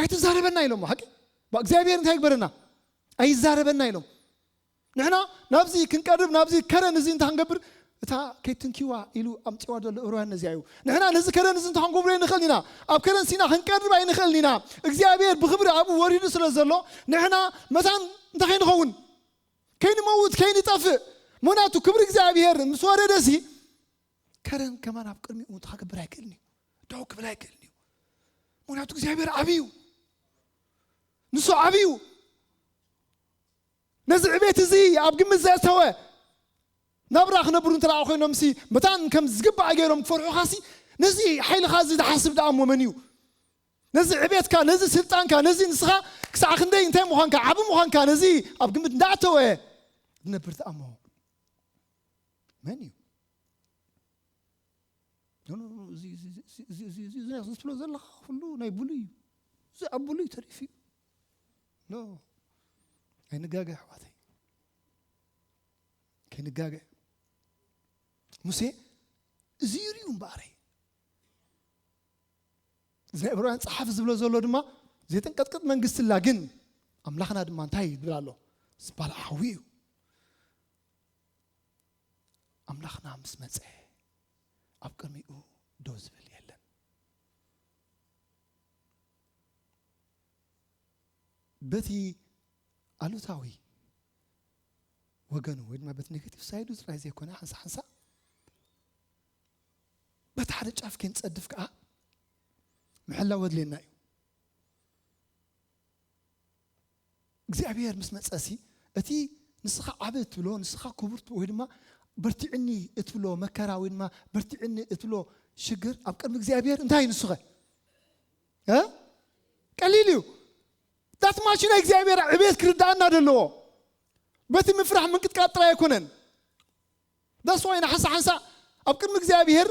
"ኣይትዛረበና" ኢሎሞ። ሓቂ? ባ እግዚኣብሔር እንታይ ይግበረና? "ኣይዛረበና" ኢሎም። ንሕና ናብዚ ክንቀርብ፣ ናብዚ ከረን እዚ እንተ ክንገብር፣ እታ ከይትንኪዋ ኢሉ ኣምጺዋ ዘሎ እርዋን ነዚኣ እዩ። ንሕና ነዚ ከረን እዚ እንተ ክንገብሮ ኣይንኽእል ኢና። ኣብ ከረን ሲና ክንቀርብ ኣይንኽእል ኢና። እግዚኣብሔር ብኽብሪ ኣብኡ ወሪዱ ስለ ዘሎ፣ ንሕና መታን እንታይ ከይንኸውን? ከይንመውት፣ ከይንጠፍእ። ምኽንያቱ ክብሪ እግዚኣብሔር ምስ ወረደሲ፣ ከረን ከማን ኣብ ቅድሚኡ እንታይ ክገብር ኣይክእልን እዩ። ደው ክብል ኣይክእልን እዩ። ምኽንያቱ እግዚኣብሔር ዓብዩ። ንሱ ዓብዩ። ነዚ ዕቤት እዚ ኣብ ግምት ዘእተወ ናብራ ክነብሩ እንተ ደኣ ኮይኖምሲ፣ መታን ከም ዝግባእ ገይሮም ክፈርሑኻሲ፣ ነዚ ሓይልኻ እዚ ዝሓስብ ደኣ እሞ መን እዩ? ነዚ ዕቤትካ፣ ነዚ ስልጣንካ፣ ነዚ ንስኻ ክሳዕ ክንደይ እንታይ ምዃንካ፣ ዓቢ ምዃንካ፣ ነዚ ኣብ ግምት እንዳእተወ ዝነብር ደኣ እሞ መን እዩ? ኖ፣ ኖ፣ ኖ፣ እዚ፣ እዚ፣ እዚ፣ እዚ፣ እዚ፣ እዚ፣ እዚ፣ እዚ ትብሎ ዘለኻ ኩሉ ናይ ብሉይ እዩ። እዚ ኣብ ብሉይ ተሪፉ እዩ። ኖ፣ ኣይንጋገ ኣሕዋተይ። ከይንጋገ። ሙሴ እዚ ይርእዩ እምበኣረይ። እዚ ናይ ዕብራውያን ጸሓፊ ዝብሎ ዘሎ ድማ፣ "ዘይተንቀጥቅጥ መንግስቲ ኣላ፣ ግን ኣምላኽና ድማ እንታይ ይብል ኣሎ? ዝባላዕ ሓዊ እዩ። ኣምላኽና ምስ መጸ፣ ኣብ ቅድሚኡ ደው ዝብል የለን።" በቲ ኣሉታዊ ወገኑ ወይ ድማ በቲ ኔጋቲቭ ሳይዱ ጥራይ ዘይኮነ፣ ሓንሳ ሓንሳ በቲ ሓደ ጫፍ ከይንጸድፍ ከኣ ምሕላው ኣድልየና እዩ። እግዚኣብሔር ምስ መጸሲ፣ እቲ ንስኻ ዓቢ እትብሎ፣ ንስኻ ክቡር ወይ ድማ በርቲዕኒ እትብሎ መከራ ወይ ድማ በርቲዕኒ እትብሎ ሽግር ኣብ ቅድሚ እግዚኣብሔር እንታይ እዩ ንሱኸ? እ? ቀሊል እዩ። ዳት ማች ናይ እግዚኣብሔር ዕቤት ክርዳኣና ደለዎ። በቲ ምፍራሕ ምንቅጥቃጥ ጥራይ ኣይኮነን። ዳስ ዋይ ንሓንሳ ሓንሳ ኣብ ቅድሚ እግዚኣብሔር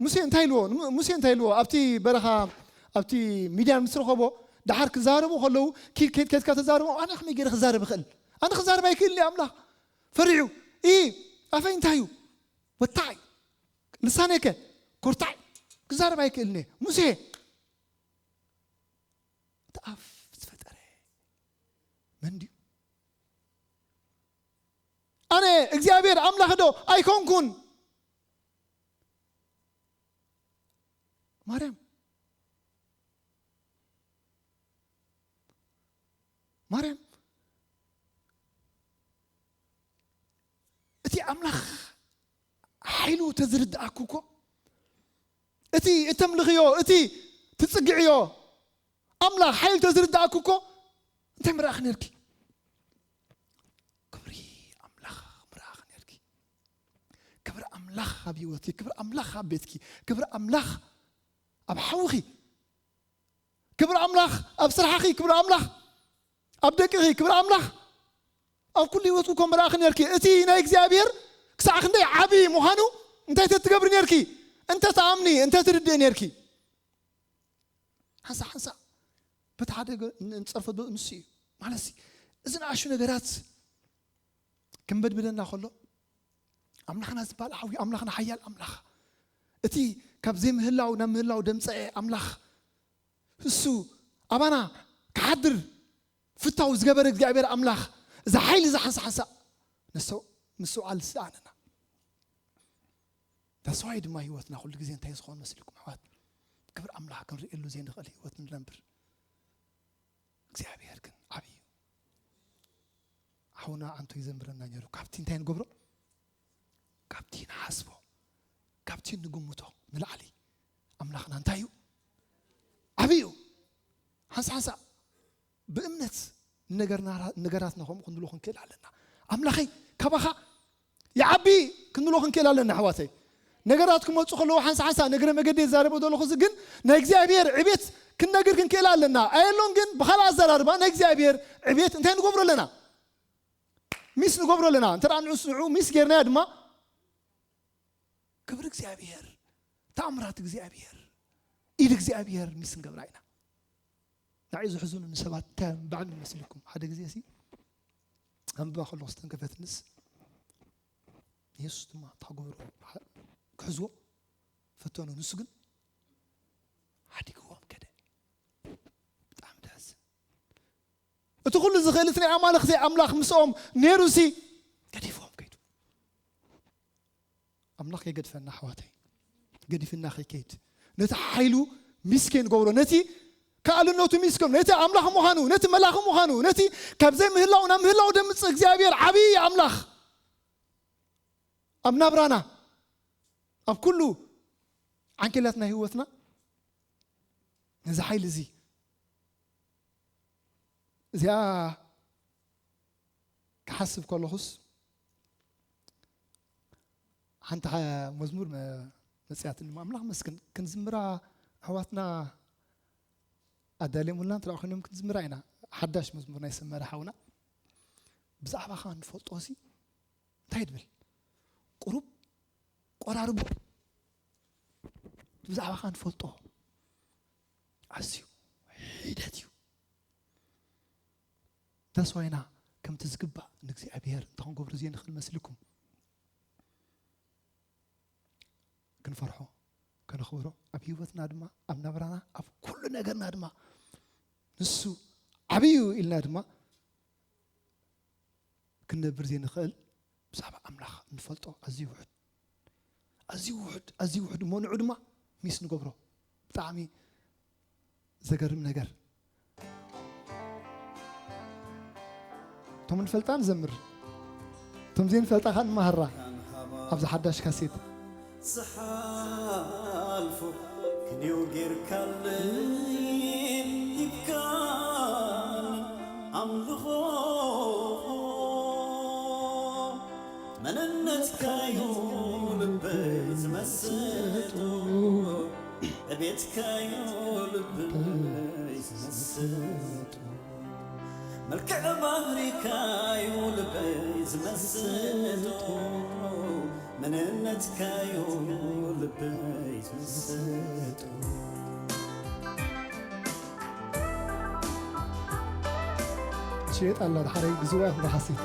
ሙሴ እንታይ ኢልዎ? ንሙ-፣ ሙሴ እንታይ ኢልዎ? ኣብቲ በረኻ፣ ኣብቲ ሚድያን ምስ ረኸቦ፣ ደሓር ክዛረቡ ከለዉ፣ ኪድ፣ ኬድ፣ ኬድካ ተዛረቦ፣ ኣነ ከመይ ገይረ ክዛረብ እኽእል? ኣነ ክዛረብ ኣይክእልን እየ፣ ኣምላኽ ፈሪዑ። ኢ፣ ኣፈይ እንታይ እዩ? ወታዕ እዩ። ልሳነይ ከ? ኮርታዕ እዩ። ክዛረብ ኣይክእልን እየ። ሙሴ፣ እቲ ኣፍ ዝፈጠረ መን ድዩ? ኣነ እግዚኣብሔር ኣምላኽ ዶ ኣይኮንኩን? ማርያም፣ ማርያም፣ እቲ ኣምላኽ ሓይሉ ተዝርድኣኩ እኮ፣ እቲ እተምልኽዮ፣ እቲ ትጽግዕዮ ኣምላኽ ሓይሉ ተዝርድኣኩ እኮ፣ እንታይ ምረኣኽ ነርኪ? ክብሪ ኣምላኽ ምረኣኽ ነርኪ። ክብሪ ኣምላኽ ኣብ ህይወትኪ፣ ክብሪ ኣምላኽ ኣብ ቤትኪ፣ ክብሪ ኣምላኽ ኣብ ሓውኺ፣ ክብሪ ኣምላኽ ኣብ ስራሕኺ፣ ክብሪ ኣምላኽ ኣብ ደቅኺ፣ ክብሪ ኣምላኽ ኣብ ኩሉ ህይወትኪ እኮ ምረኣኺ ነርኪ። እቲ ናይ እግዚኣብሔር ክሳዕ ክንደይ ዓቢ ምዃኑ እንታይ ተትገብሪ ነርኪ? እንተ ተኣምኒ፣ እንተ ትርድእ ነርኪ። ሓንሳ ሓንሳ በቲ ሓደ ገ-፣ ን-፣ ንጸርፎ ዶ-፣ ንሱ እዩ። ማለትሲ፣ እዚ ንኣሽቱ ነገራት ክንበድብደና ከሎ፣ ኣምላኽና ዝበሃል ሓዊ፣ ኣምላኽና ሓያል ኣምላኽ፣ እቲ ካብ ዘይምህላው ናብ ምህላው ደምጸኤ ኣምላኽ፣ እሱ ኣባና ክሓድር ፍታው ዝገበረ እግዚኣብሔር ኣምላኽ፣ እዚ ሓይሊ እዚ ሓንሳ ሓንሳ ንሰው-፣ ምስትውዓል ዝሰኣነና። ዳስዋይ ድማ ህይወትና ኩሉ ግዜ እንታይ ዝኸውን መስልኩም ኣሕዋት? ክብሪ ኣምላኽ ክንርእየሉ ዘይንኽእል ህይወት ንነብር። እግዚኣብሔር ግን ዓብዪ እዩ። ሓውና ዓንቶ ይዘምረና ነይሩ። ካብቲ እንታይ ንገብሮ? ካብቲ ንሓስቦ፣ ካብቲ ንግምቶ ንላዕሊ ኣምላኽና እንታይ እዩ? ዓብዪ እዩ። ሓንሳ ሓንሳ ብእምነት ነገርና-፣ ነገራትና ከምኡ ክንብሎ ክንክእል ኣለና። ኣምላኸይ ካባኻ ይዓቢ ክንብሎ ክንክእል ኣለና ኣሕዋተይ። ነገራት ክመፁ ከለዉ ሓንሳ ሓንሳ ንእግረ መገዲ ይዛረቦ ዘለኹ፣ እዚ ግን ናይ እግዚኣብሔር ዕቤት ክንነግር ክንክእል ኣለና። ኣየሎን ግን ብኻልእ ኣዘራርባ ናይ እግዚኣብሔር ዕቤት እንታይ ንገብሮ ኣለና? ሚስ ንገብሮ ኣለና። እንተ ደኣ ንዑስ ንዑ ሚስ ጌርናዮ ድማ ክብሪ እግዚኣብሔር፣ ተኣምራት እግዚኣብሔር፣ ኢድ እግዚኣብሔር ሚስ ንገብራ ኢና። ንዓይ ዝሕዝኑኒ ሰባት እንታይ እዮም ባዕሉ ይመስለኩም? ሓደ ግዜ ሲ ኣንብባ ከለኹ ዝተንከፈትንስ የሱስ ድማ እታ ጎሮ ሓ-፣ ክሕዝዎ ፈተኑ። ንሱ ግን ሓዲግዎም ከደ። ብጣዕሚ ደስ። እቲ ኩሉ ዝኽእል እቲ ናይ ኣማልኽቲ ኣምላኽ ምስኦም ነይሩ ሲ ገዲፍዎም ከይዱ። ኣምላኽ የገድፈና ኣሕዋተይ። ገዲፍና ከይከይድ። ነቲ ሓይሉ ሚስ ከይንገብሮ፣ ነቲ ከኣልነቱ ሚስ ከም-፣ ነቲ ኣምላኽ ምዃኑ፣ ነቲ መላኺ ምዃኑ፣ ነቲ ካብ ዘይምህላው ናብ ምህላው ደምጽእ እግዚኣብሔር ዓብዪ ኣምላኽ ኣብ ናብራና፣ ኣብ ኩሉ ዓንኬላት ናይ ህይወትና ነዚ ሓይሊ እዚ፣ እዚኣ ክሓስብ ከለኹስ፣ ሓንቲ ሓ-፣ መዝሙር መ-፣ መጽያትኒ፣ ኣምላኽ መስክን፣ ክንዝምራ ኣሕዋትና ኣዳልዮምልና እንተ ደኣ ኮይኖም ክንዝምራ ኢና። ሓዳሽ መዝሙር ናይ ሰመረ ሓውና፣ ብዛዕባኻ ንፈልጦ ሲ እንታይ ትብል? ቁሩብ ቆራርቦ። ብዛዕባኻ ንፈልጦ ኣዝዩ ሒደት እዩ። ተስዋይና ከምቲ ዝግባእ ንእግዚኣብሔር እንተ ክንገብሮ ዘይንኽእል መስልኩም? ክንፈርሖ፣ ከነኽብሮ፣ ኣብ ህይወትና ድማ፣ ኣብ ናብራና፣ ኣብ ኩሉ ነገርና ድማ ንሱ ዓብዪ እዩ ኢልና ድማ ክንነብር ዘይንኽእል፣ ብዛዕባ ኣምላኽ እንፈልጦ ኣዝዩ ውሑድ፣ ኣዝዩ ውሑድ፣ ኣዝዩ ውሑድ እሞ ንዑ ድማ ሚስ ንገብሮ። ብጣዕሚ ዘገርም ነገር። እቶም ንፈልጣ ንዘምር፣ እቶም ዘይንፈልጣ ኸዓ ንመሃራ። ኣብዚ ሓዳሽ ካሴት ዝሓልፉ ክንየው ጌርካለይ ሂብካኒ ኣምልኾ። መንነትካዩ ልበይ ዝመስጦ፣ ዕቤትካዩ ልበይ ዝመስጦ፣ መልክዕ ባህሪካዩ ልበይ ዝመስጦ፣ መንነትካዩ ልበይ ዝመስጦ። ትሽየጥ ኣላ፣ ድሓረይ ግዝዋ ኢኹም ሓሲብ።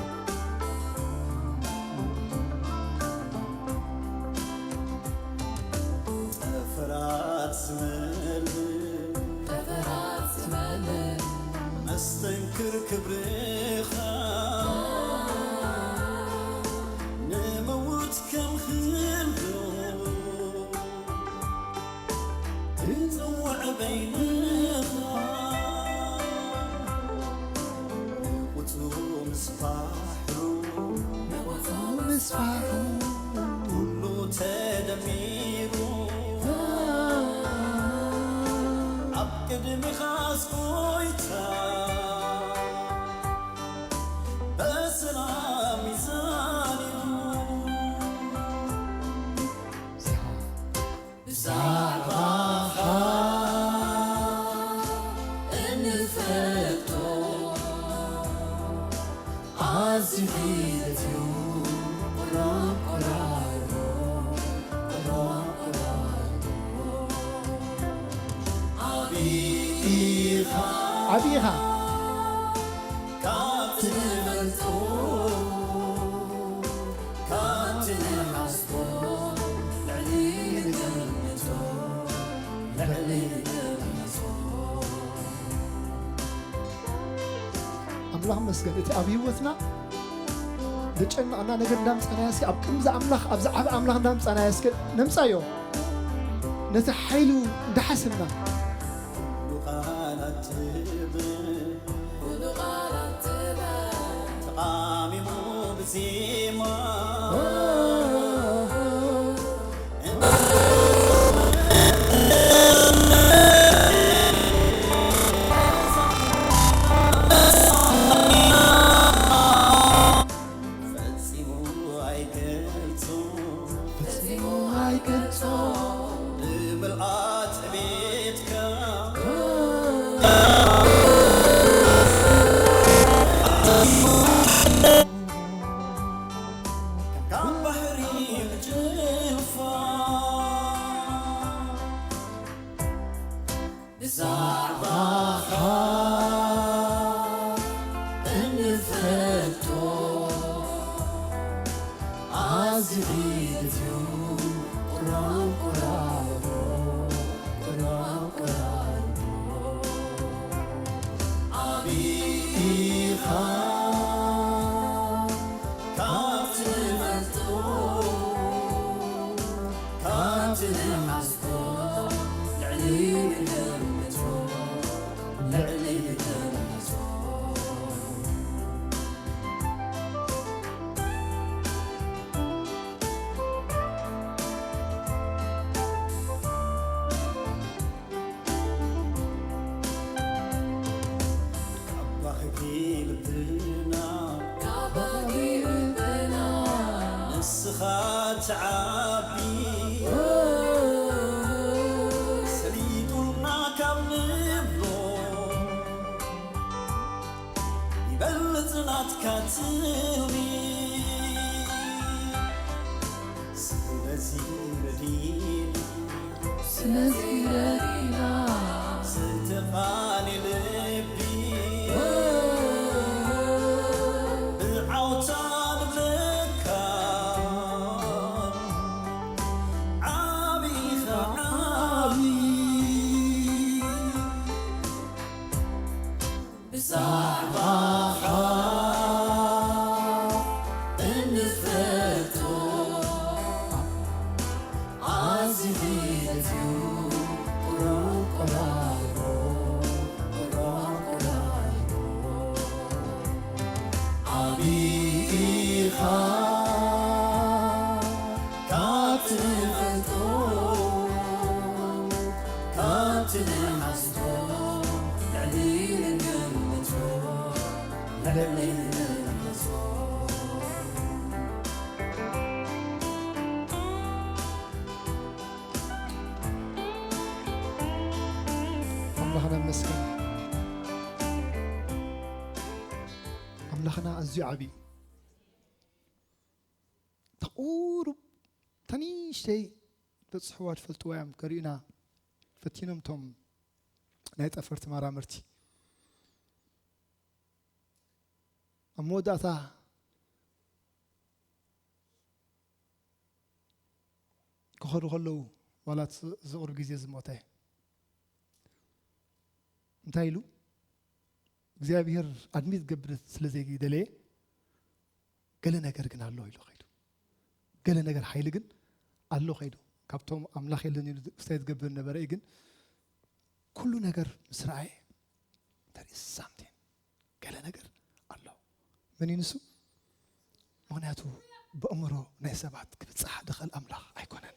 ጠፈራት ዝመልእ፣ ጠፈራት ዝመልእ፣ መስተንክር ክብርኻ፣ ንምውት ከም ህልው ትጽውዕ በይንኻ። ንቁቱ ምስፋሑ፣ ንቁቱ ምስፋሑ፣ ኩሉ ተደሚሩ፣ ኣብ ቅድሚኻስ ጎይታ በሰላም ሚዛን እዩ። ብዛዕባኻ እንፈልጦ ኣዝዩ ሒደት እዩ። ቁራብ ቁራብ፣ ቁራብ ቁራብ። ዓቢ ኢኻ፣ ዓቢ ኢኻ። ካብቲ ንፈልጦ፣ ካብቲ ንሓስቦ፣ ልዕሊ ንገምቶ፣ ልዕሊ ንገምቶ። ኣምላኽ መስገን፣ እቲ ኣብ ህይወትና ዘጨነቐና ነገር እንዳምጻናዮ እስኪ፣ ኣብ ቅድሚ እዚ ኣምላኽ፣ ኣብዚ ዓቢ ኣምላኽ እንዳምጻናዮ እስኪ ነምጻዮ። ነቲ ሓይሉ እንዳሓሰብና። ኩሉ ቃላት ጥበብ፣ ኩሉ ቃላት ጥበብ፣ ተቓሚ ዜማ ፈጺሙ ኣይገልጾ፣ ፈጺሙ ኣይገልጾ። ብምልኣት ቤትካ ካብ ባሕሪ ጭልፋ ብዛዕባኻ እንፈልጦ ኣዝዩ ሒደት እዩ። ቁራን ቁራን ቁራን ቁራን ዓቢ ኢኻ ካብ ትፈልጦ፣ ካብ ትሓስቦ ልዕሊ ንግምቶ፣ ልዕሊ ንግምቶ። ካብ ባህጊ ልብና፣ ካብ ባህጊ ልብና ንስኻ ትዓቢ። ሰሊጡና ካብ ንብሎ ይበልጽ ናትካ ትልሚ። ስለዚ ረዲና፣ ስለዚ ረዲና ዝተቓኒ ልቢ ብዓውታ ንብለካ ዓቢ ኢኻ ዓቢ። ብዛዕባኻ እንፈልጦ ኣዝዩ ሒደት እዩ። ቁራን ቁራን ቁራን ቁራን ዓቢ ኢኻ ካብ ትፈልጦ፣ ካብ ትሓስቦ ልዕሊ ንግምቶ፣ ልዕሊ ንግምቶ። ኣምላኽና ይመስገን። ኣምላኽና ኣዝዩ ዓቢ እዩ። እታ ቁሩብ፣ እታ ንእሽተይ በጽሕዋ ትፈልጥዋ እዮም ከርእዩና ፈቲኖም እቶም ናይ ጠፈር ተመራመርቲ። ኣብ መወዳእታ ክኸዱ ከለዉ፣ ዋላ እቲ እዚ ቁሩብ ግዜ ዝሞተ እንታይ ኢሉ? እግዚኣብሔር ኣድሚት ክገብር ስለ ዘይደለየ፣ ገለ ነገር ግን ኣሎ ኢሉ ኸይዱ። ገለ ነገር ሓይሊ ግን ኣሎ ኸይዱ። ካብቶም ኣምላኽ የለን ኢሉ ክስታይ ዝገብር ነበረ እዩ፣ ግን ኩሉ ነገር ምስ ረኣየ፣ there is something፣ ገለ ነገር ኣሎ። መን እዩ ንሱ? ምኽንያቱ ብኣእምሮ ናይ ሰባት ክብጻሕ ዝኽእል ኣምላኽ ኣይኮነን።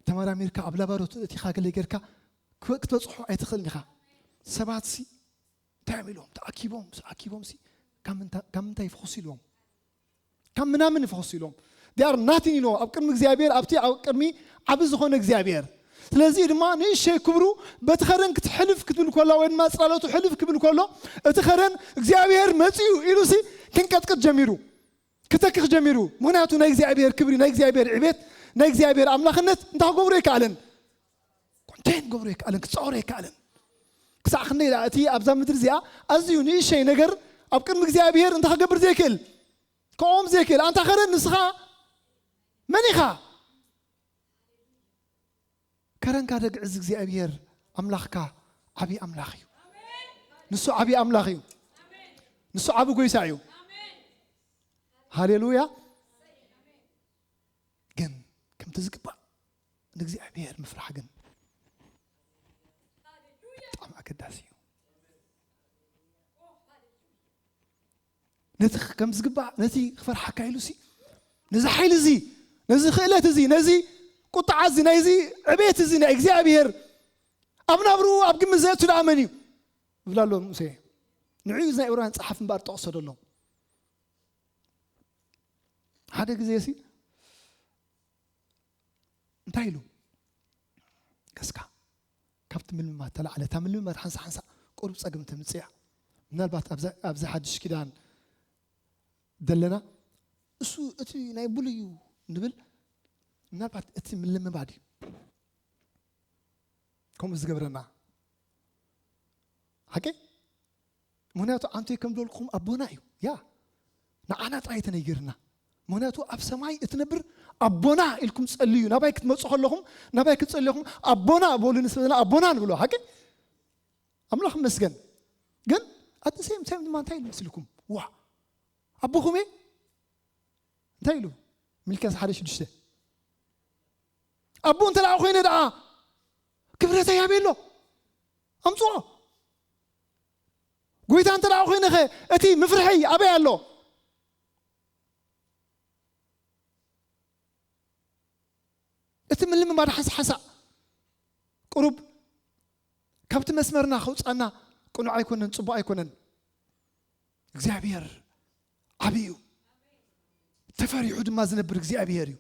ተመራሚርካ ኣብ ላባሮቶሪ እቲኻ ገለ ጌርካ ክበ-፣ ክትበጽሖ ኣይትኽእልን ኢኻ። ሰባትሲ እንታይ እዮም ኢሎም ተኣኪቦም፣ ተኣኪቦምሲ ካብ ምንታ-፣ ካብ ምንታይ ይፍኹስ ኢልዎም? ካብ ምናምን ይፍኹስ ኢሎም። They are nothing ኢልዎም ኣብ ቅድሚ እግዚኣብሔር፣ ኣብቲ ኣብ ቅድሚ ዓቢ ዝኾነ እግዚኣብሔር። ስለዚ ድማ ንእሸይ ክብሩ በቲ ኸረን ክትሕልፍ ክትብል ከሎ፣ ወይ ድማ ጽላሎቱ ሕልፍ ክብል ከሎ፣ እቲ ኸረን እግዚኣብሔር መጺኡ ኢሉሲ ክንቀጥቅጥ ጀሚሩ፣ ክተክኽ ጀሚሩ። ምኽንያቱ ናይ እግዚኣብሔር ክብሪ፣ ናይ እግዚኣብሔር ዕቤት፣ ናይ እግዚኣብሔር ኣምላኽነት እንታይ ክገብሮ ኣይከኣለን? ኮንቴን ክገብሮ ኣይከኣለን፣ ክጻወሮ ኣይከኣለን። ክሳዕ ክንደይ ደኣ እቲ ኣብዛ ምድሪ እዚኣ ኣዝዩ ንእሸይ ነገር ኣብ ቅድሚ እግዚኣብሔር እንታይ ክገብር ዘይክእል? ክቆም ዘይክእል። ኣንታ ኸረን ንስኻ መን ኢኻ? ከረንካ ደግዕዝ እግዚኣብሔር ኣምላኽካ ዓብዪ ኣምላኽ እዩ። ንሱ ዓብዪ ኣምላኽ እዩ። ንሱ ዓቢ ጎይታ እዩ። ሃሌሉያ። ግን ከምቲ ዝግባእ ንእግዚኣብሔር ምፍራሕ ግን ብጣዕሚ ኣገዳሲ እዩ። ነቲ ከም ዝግባእ፣ ነቲ ክፈርሓካ ኢሉ ሲ፣ ነዚ ሓይሊ እዚ፣ ነዚ ክእለት እዚ፣ ነዚ ቁጥዓ እዚ፣ ናይዚ ዕቤት እዚ ናይ እግዚኣብሔር ኣብ ናብርኡ ኣብ ግምት ዘእቱ ደኣ መን እዩ? ይብል ኣሎ ሙሴ። ንዕኡ እዚ ናይ ዕብራውያን ጸሓፊ እምበኣር ጠቕሶ ደሎ። ሓደ ግዜ ሲ እንታይ ኢሉ? ገስካ ካብቲ ምልምማድ ተላዕለ። እታ ምልምማድ ሓንሳ ሓንሳ ቁሩብ ጸገም ተምጽእ እያ። ምናልባት ኣብዛ፣ ኣብዚ ሓድሽ ኪዳን ዘለና እሱ እቲ ናይ ብሉይ እዩ ንብል፣ ምናልባት እቲ ምልምማድ እዩ ከምኡ ዝገብረና። ሓቂ? ምኽንያቱ ኣንቶይ ከም ዝበልኩኹም ኣቦና እዩ። ያ፣ ንዓና ጥራይ ተነጊርና። ምኽንያቱ ኣብ ሰማይ እትነብር ኣቦና ኢልኩም ጸልዩ። ናባይ ክትመጹ ከለኹም፣ ናባይ ክትጸልዩኹም ኣቦና በሉ፣ ንስበና ኣቦና ንብሎ። ሓቂ? ኣምላኽ ይመስገን። ግን ኣት ሴም ታይም ድማ እንታይ ኢሉ መስልኩም? ዋ፣ ኣቦኹም እየ? እንታይ ኢሉ? ሚልክያስ ሓደ ሽዱሽተ። ኣቦ እንተ ደኣ ኮይነ ደኣ ክብረተይ ኣበይ ኣሎ? ኣምጽኦ። ጎይታ እንተ ደኣ ኮይነ ኸ እቲ ምፍርሐይ ኣበይ ኣሎ? እቲ ምልምማድ ሓንሳእ ሓንሳእ ቁሩብ ካብቲ መስመርና ከውጻና ቅኑዕ ኣይኮነን፣ ጽቡቕ ኣይኮነን። እግዚኣብሔር ዓቢ እዩ። ተፈሪሑ ድማ ዝነብር እግዚኣብሔር እዩ።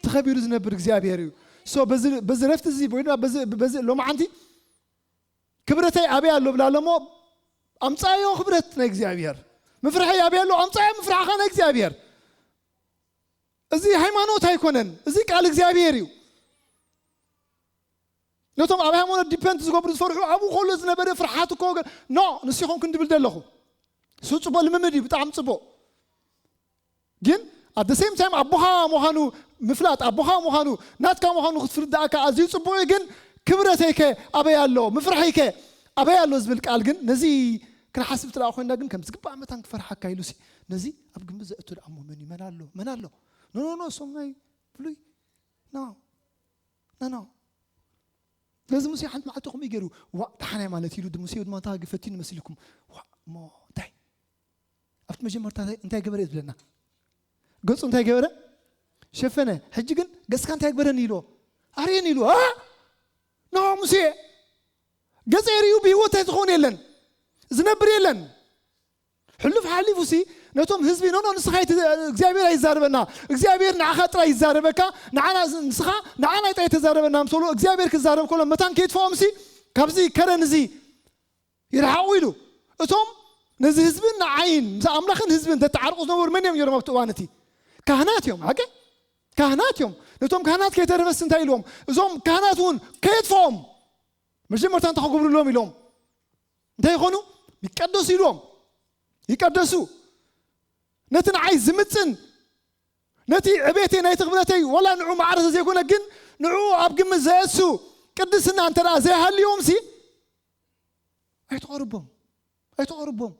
ተኸቢሩ ዝነብር እግዚኣብሔር እዩ። So በዚ፣ በዚ ረፍቲ እዚ ወይ ድማ በዚ፣ በዚ ሎማዓንቲ ክብረተይ ኣበይ ኣሎ ብላ ኣሎ እሞ ኣምጻዮ ክብረት ናይ እግዚኣብሔር። ምፍርሐይ ኣበይ ኣሎ? ኣምጻዮ ምፍራሕኻ ናይ እግዚኣብሔር። እዚ ሃይማኖት ኣይኮነን። እዚ ቃል እግዚኣብሔር እዩ። ነቶም ኣብ ሃይማኖት ዲፐንድ ዝገብሩ ዝፈርሑ ኣብኡ ከሎ ዝነበረ ፍርሓት እኮ ገ-፣ ኖ፣ ንሱ ይኾንኩን ድብል ደለኹ። እሱ ጽቡቕ ልምምድ እዩ፣ ብጣዕሚ ጽቡቕ። ግን at the same time ኣቦኻ ምዃኑ ምፍላጥ፣ ኣቦኻ ምዃኑ፣ ናትካ ምዃኑ ክትፍልጥ ደኣካ ኣዝዩ ጽቡቕ እዩ። ግን ክብረተይከ ኣበይ ኣሎ? ምፍርሐይከ ኣበይ ኣሎ ዝብል ቃል ግን ነዚ ክንሓስብ ትደኣ ኮይንና ግን ከም ዝግባእ መታን ክፈርሓካ ኢሉ ሲ ነዚ ኣብ ግምት ዘእቱ ደኣ እሞ መን እዩ? መን ኣሎ? መን ኣሎ? ኖ፣ ኖ፣ ኖ፣ እሶም ናይ ብሉይ። ኖ፣ ኖ፣ ኖ። ስለዚ ሙሴ ሓንቲ መዓልቲ ከምኡ ገይሩ፣ ዋእ፣ ደሓናይ ማለት ኢሉ፣ ሙሴ ድማ እንታይ ፈቲኑ መሲልኩም? ዋእ፣ እሞ እንታይ? ኣብቲ መጀመርታ እንታይ፣ እንታይ ገበረ እዩ ዝብለና? ገጹ እንታይ ገበረ? ሸፈነ። ሕጂ ግን ገጽካ እንታይ ግበረኒ ኢልዎ? ኣርእየኒ ኢልዎ። ኣ! ኖ ሙሴ፣ ገጸይ ርእዩ ብህይወት እንታይ ዝኸውን የለን፣ ዝነብር የለን። ሕሉፍ ሓሊፉ ሲ ነቶም ህዝቢ፣ ኖ፣ ኖ፣ ንስኻ ኣይት-፣ እግዚኣብሔር ኣይዛረበና፣ እግዚኣብሔር ንዓኻ ጥራይ ይዛረበካ፣ ንዓና፣ ንስኻ ንዓና ጥራይ ተዛረበና ምስ በሉ፣ እግዚኣብሔር ክዛረብ ከሎ መታን ከይጥፍኦም ሲ ካብዚ ከረን እዚ ይርሓቑ ኢሉ። እቶም ነዚ ህዝብን ንዓይን፣ ምስ ኣምላኽን ህዝብን ዘተዓርቑ ዝነበሩ መን እዮም ነይሮም ኣብቲ እዋን እቲ? ካህናት እዮም፣ ሓቂ? ካህናት እዮም። ነቶም ካህናት ከይተረፈስ እንታይ ኢልዎም? እዞም ካህናት እውን ከየጥፍኦም መጀመርታ እንታይ ክገብሩሎም ኢሎም? እንታይ ይኾኑ? ይቀደሱ ኢልዎም። ይቀደሱ። ነቲ ንዓይ ዝምጥን፣ ነቲ ዕቤተይ፣ ናይቲ ክብረተይ፣ ወላ ንዑ ማዕረ ዘይኮነ፣ ግን ንዑ ኣብ ግምት ዘየእሱ ቅድስና እንተ ደኣ ዘይሃልዮም ሲ፣ ኣይትቐርቦም፣ ኣይትቐርቦም።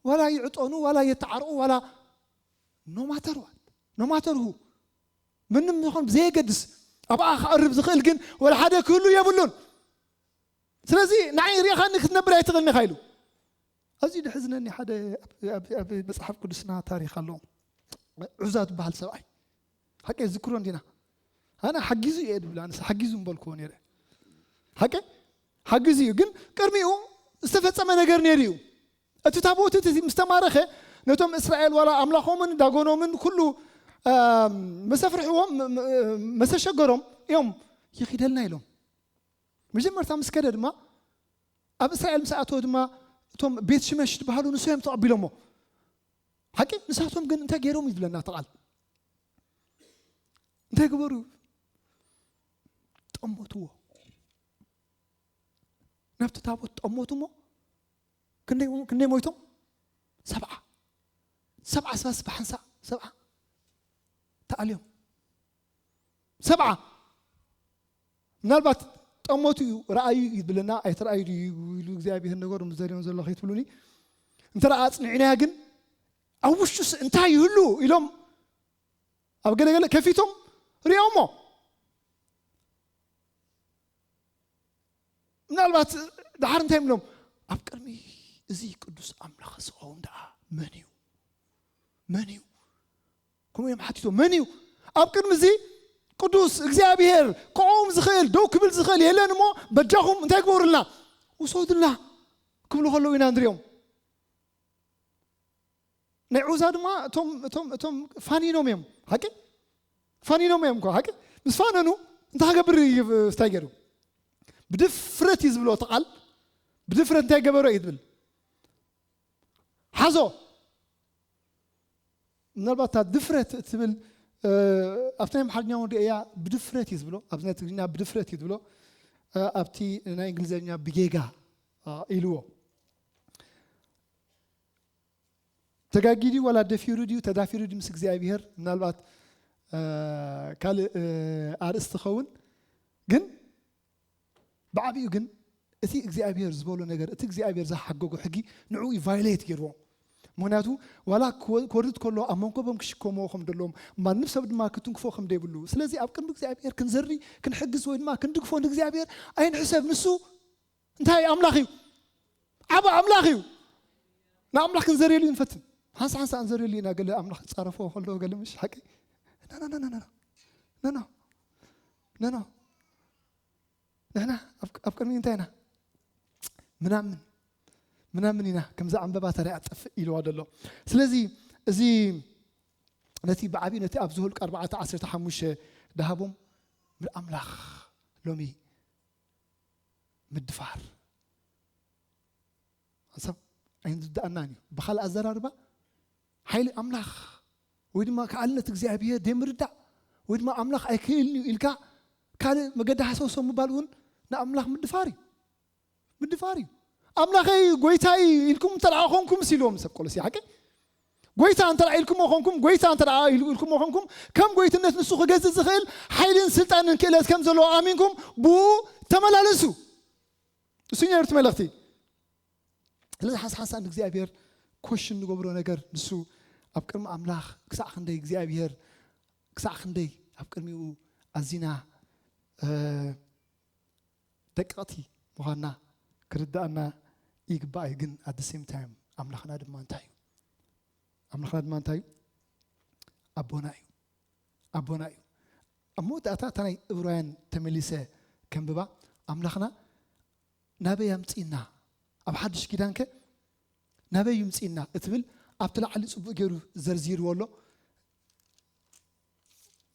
ዋላ ይዕጠኑ፣ ዋላ የተዓርቑ፣ ዋላ no matter what፣ no matter who፣ ምንም ይኹን ብዘየገድስ፣ ኣብኣ ክቐርብ ዝኽእል ግን ወላ ሓደ ክህሉ የብሉን። ስለዚ ንዓይ ሪኢኻኒ ክትነብር ኣይትኽእልን ኢኻ ኢሉ። ኣዝዩ ደሕዝነኒ ሓደ ኣብ፣ ኣብ፣ ኣብ መጽሓፍ ቅዱስና ታሪኽ ኣሎ። ዑዛ ዝበሃል ሰብኣይ። ሓቂ ዝክሮ እንዲና። ኣነ ሓጊዙ እየ ድብል፣ ኣነስ ሓጊዙ ምበልክዎ ነይረ። ሓቂ ሓጊዙ እዩ፣ ግን ቅድሚኡ ዝተፈጸመ ነገር ነይሩ እዩ። እቲ ታቦት እቲ ምስ ተማረኸ ነቶም እስራኤል ዋላ ኣምላኾምን ዳጎኖምን ኩሉ፣ ኣም፣ መሰፍርሕዎም፣ መ-፣ መ-፣ መሰሸገሮም እዮም ይኺደልና ኢሎም። መጀመርታ ምስ ከደ ድማ ኣብ እስራኤል ምስ ኣተወ ድማ እቶም ቤት ሽመሽ ዝበሃሉ ንሶም እዮም ተቐቢሎሞ። ሓቂ ንሳቶም ግን እንታይ ገይሮም እዩ ዝብለና እቲ ቃል? እንታይ ግበሩ? ጠመትዎ። ናብቲ ታቦት ጠመቱ እሞ ክንደይ፣ ክንደይ ሞይቶም? ሰብዓ። ሰብዓ ሰባት ብሓንሳእ ሰብዓ ተኣልዮም። ሰብዓ። ምናልባት ጠመቱ እዩ፣ ረኣዩ እዩ ዝብለና፣ ኣይተረኣዩ ድዩ ኢሉ እግዚኣብሔር ነገሩ ምስ ዘርእዮም ዘሎ ከይትብሉኒ። እንተ ደኣ ኣጽኒዕናያ ግን ኣብ ውሽጡስ እንታይ ይህሉ ኢሎም ኣብ ገለገለ ከፊቶም ሪኦሞ። ምናልባት ድሓር እንታይ ይብሎም? ኣብ ቅድሚ እዚ ቅዱስ ኣምላኽ ዝኸውን ደኣ መን እዩ? መን እዩ? ከምኡ እዮም ሓቲቶም፣ መን እዩ ኣብ ቅድሚ እዚ ቅዱስ እግዚኣብሔር ክቆም ዝኽእል፣ ደው ክብል ዝኽእል የለን እሞ፣ በጃኹም እንታይ ግበሩልና? ውሰዱልና ክብሉ ከለዉ ኢና ንሪኦም። ናይ ዑዛ ድማ እቶም እቶም እቶም ፋኒኖም እዮም። ሓቂ ፋኒኖም እዮም እኮ። ሓቂ ምስ ፋነኑ እንታይ ክገብር እዩ? እንታይ ገይሩ? ብድፍረት እዩ ዝብሎ እቲ ቃል። ብድፍረት እንታይ ገበሮ እዩ ዝብል? ሓዞ። ምናልባት እታ ድፍረት እትብል ኣብቲ ናይ ኣምሓርኛ እውን ርእያ ብድፍረት እዩ ዝብሎ። ኣብዚ ናይ ትግርኛ ብድፍረት እዩ ዝብሎ። ኣብቲ ናይ እንግሊዝኛ ብጌጋ ኢልዎ። ተጋጊ ድዩ ዋላ ደፊሩ ድዩ ተዳፊሩ ድዩ ምስ እግዚኣብሔር? ምናልባት ካልእ ኣርእስቲ ኸውን። ግን ብዓቢኡ ግን እቲ እግዚኣብሔር ዝበሎ ነገር፣ እቲ እግዚኣብሔር ዝሓገጎ ሕጊ ንዕኡ እዩ ቫዮሌት ገይርዎ። ምክንያቱ ዋላ ክወርድ ከሎ ኣብ መንኮቦም ክሽከምዎ ከም ደለዎም፣ ማንም ሰብ ድማ ክትንክፎ ከም ደይብሉ። ስለዚ ኣብ ቅድሚ እግዚኣብሔር ክንዘሪ፣ ክንሕግዝ ወይ ድማ ክንድግፎ ንእግዚኣብሔር ኣይንሕሰብ። ንሱ እንታይ ኣምላኽ እዩ? ዓቢ ኣምላኽ እዩ። ንኣምላኽ ክንዘርየሉ ንፈትን። ሓንሳ ሓንሳ እንዘርየሉ ኢና። ገለ ኣምላኽ ጻረፎ ከሎ ገለ ምሽ ሓቂ። ንሕና ኣብ ቅድሚ እንታይ ኢና? ምናምን ምናምን ኢና። ከምዛ ዕምበባ ተሪኣ ጠፍእ ኢልዋ ዘሎ። ስለዚ እዚ ነቲ ብዓብዩ ነቲ ኣብ ዝሁልቅ ኣርባዕተ ዓሰርተ ሓሙሽተ ደሃቦም ንኣምላኽ ሎሚ ምድፋር። ሓንሳብ ኣይንርድኣናን እዩ። ብኻልእ ኣዘራርባ ሓይሊ ኣምላኽ ወይ ድማ ከኣልነት እግዚኣብሔር ደምርዳእ ወይ ድማ ኣምላኽ ኣይክእልን እዩ ኢልካ ካልእ መገዲ ሃሰውሰው ምባል እውን ንኣምላኽ ምድፋር እዩ። ምድፋር እዩ። ኣምላኸይ ጎይታይ ኢልኩም እንተ ደኣ ኾንኩም ኢልዎም ሰብ ቆሎሲ ሓቂ ጎይታ እንተ ደኣ ኢልኩሞ ኾንኩም ጎይታ እንተ ደኣ ኢልኩሞ ኾንኩም ከም ጎይትነት ንሱ ክገዝእ ዝኽእል ሓይልን ስልጣንን ክእለት ከም ዘለዎ ኣሚንኩም ብኡ ተመላለሱ። እሱ ነርት መልእኽቲ። ስለዚ ሓንሳ ሓንሳ ንእግዚኣብሔር ኮሽን ንገብሮ ነገር ንሱ ኣብ ቅድሚ ኣምላኽ ክሳዕ ክንደይ እግዚኣብሔር ክሳዕ ክንደይ ኣብ ቅድሚኡ ኣዚና ደቀቕቲ ምዃንና ክርድኣና ይግባእ እዩ። ግን at the same time ኣምላኽና ድማ እንታይ እዩ? ኣምላኽና ድማ እንታይ እዩ? ኣቦና እዩ። ኣቦና እዩ። ኣብ መወዳእታ እታ ናይ እብራውያን ተመሊሰ ከንብባ ኣምላኽና ናበይ ኣምፅእና ኣብ ሓድሽ ኪዳንከ ናበይ ይምፅእና እትብል ኣብቲ ላዕሊ ፅቡቅ ገይሩ ዘርዚርዎ ኣሎ።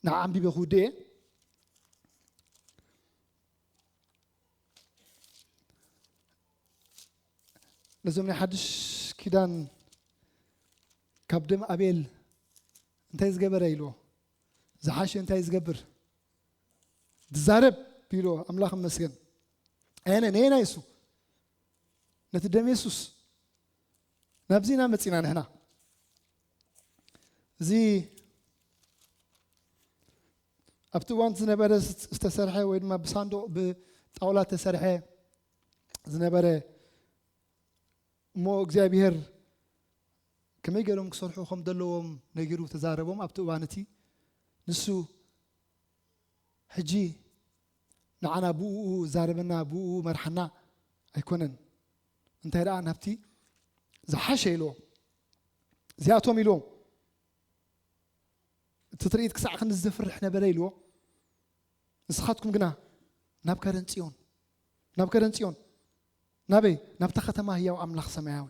ንዓ ኣንቢበ ክውድእ እየ። ነዞም ናይ ሓድሽ ኪዳን ካብ ደም ኣቤል እንታይ ዝገበረ ኢልዎ? ዝሓሸ እንታይ ዝገብር ዝዛረብ ኢልዎ? ኣምላኽ ይመስገን። ኣየነ ነየና የሱ ነቲ ደም የሱስ ናብዚ ኢና መፂና ንሕና። እዚ ኣብቲ እዋን ዝነበረ ዝተሰርሐ ወይ ድማ ብሳንዱቕ ብጣውላ ተሰርሐ ዝነበረ እሞ እግዚኣብሔር ከመይ ገይሮም ክሰርሑ ከም ዘለዎም ነጊሩ ተዛረቦም። ኣብቲ እዋን እቲ ንሱ ሕጂ ንዓና ብኡ ዛረበና ብኡ መርሓና ኣይኮነን። እንታይ ደኣ ናብቲ ዝሓሸ ኢልዎም እዚኣቶም ኢልዎም እቲ ትርኢት ክሳዕ ክንዲ ዘፍርሕ ነበረ ኢልዎ። ንስኻትኩም ግና ናብ ከረን ጽዮን ናብ ከረን ጽዮን ናበይ ናብታ ከተማ ህያው ኣምላኽ ሰማያዊ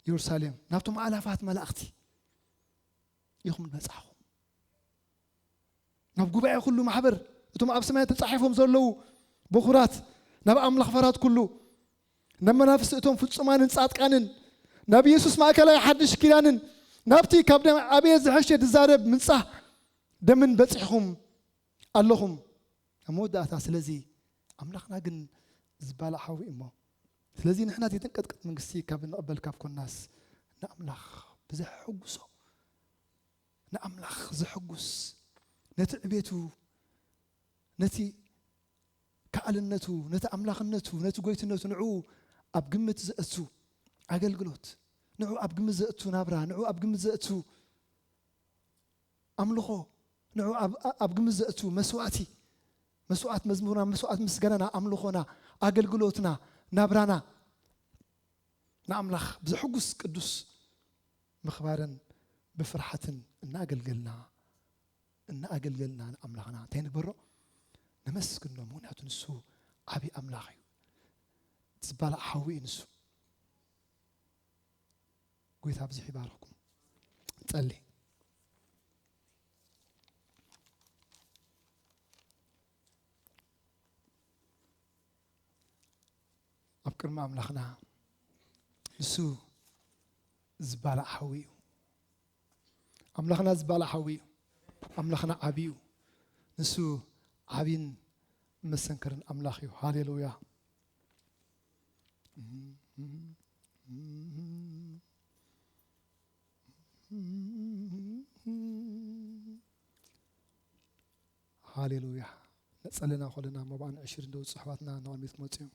ኢየሩሳሌም ናብቶም ኣላፋት መላእኽቲ ኢኹም ዝበጻሕኹም ናብ ጉባኤ ኩሉ ማሕበር እቶም ኣብ ሰማይ ተጻሒፎም ዘለዉ በኹራት ናብ ኣምላኽ ፈራት ኩሉ ናብ መናፍስቲ እቶም ፍጹማንን ጻድቃንን ናብ ኢየሱስ ማእከላይ ሓድሽ ኪዳንን ናብቲ ካብ ደም ኣቤል ዝሐሸ ዝዛረብ ምንጻህ ደምን በጺሕኹም ኣለኹም። ኣብ መወዳእታ ስለዚ ኣምላኽና ግን ዝባላዕ ሓዊ እሞ ስለዚ ንሕና ዘይትንቀጥቀጥ መንግስቲ ካብ ንቕበል ካብ ኮናስ ንኣምላኽ ብዘሐጉሶ ንኣምላኽ ዘሐጉስ ነቲ ዕቤቱ ነቲ ከኣልነቱ ነቲ ኣምላኽነቱ ነቲ ጎይትነቱ ንዕኡ ኣብ ግምት ዘእቱ ኣገልግሎት ንዕኡ ኣብ ግምት ዘእቱ ናብራ ንዕኡ ኣብ ግምት ዘእቱ ኣምልኾ ንዕኡ ኣብ ግምት ዘእቱ መስዋእቲ መስዋእት መዝሙርና መስዋእት ምስጋናና ኣምልኾና ኣገልግሎትና ናብራና ንኣምላኽ ብዘሐጉስ ቅዱስ ብምኽባርን ብፍርሓትን እናኣገልገልና እናኣገልገልና ንኣምላኽና እንታይ ንግበሮ? ነመስግኖ። ምኽንያቱ ንሱ ዓብዪ ኣምላኽ እዩ። እቲ ዝባላዕ ሓዊ እዩ ንሱ። ጎይታ ብዝሕ ይባርኽኩም። ጸሊ ኣብ ቅድሚ ኣምላኽና ንሱ ዝባላዕ ሓዊ እዩ። ኣምላኽና ዝባላዕ ሓዊ እዩ። ኣምላኽና ዓብዪ እዩ። ንሱ ዓብይን መሰንከርን ኣምላኽ እዩ። ሃሌሉያ። ሃሌሉያ። ነጸለና ከለና መባእን ዕሽርን ደውጽሑ ኣሕዋትና ንቕድሚት ክመጹ እዮም።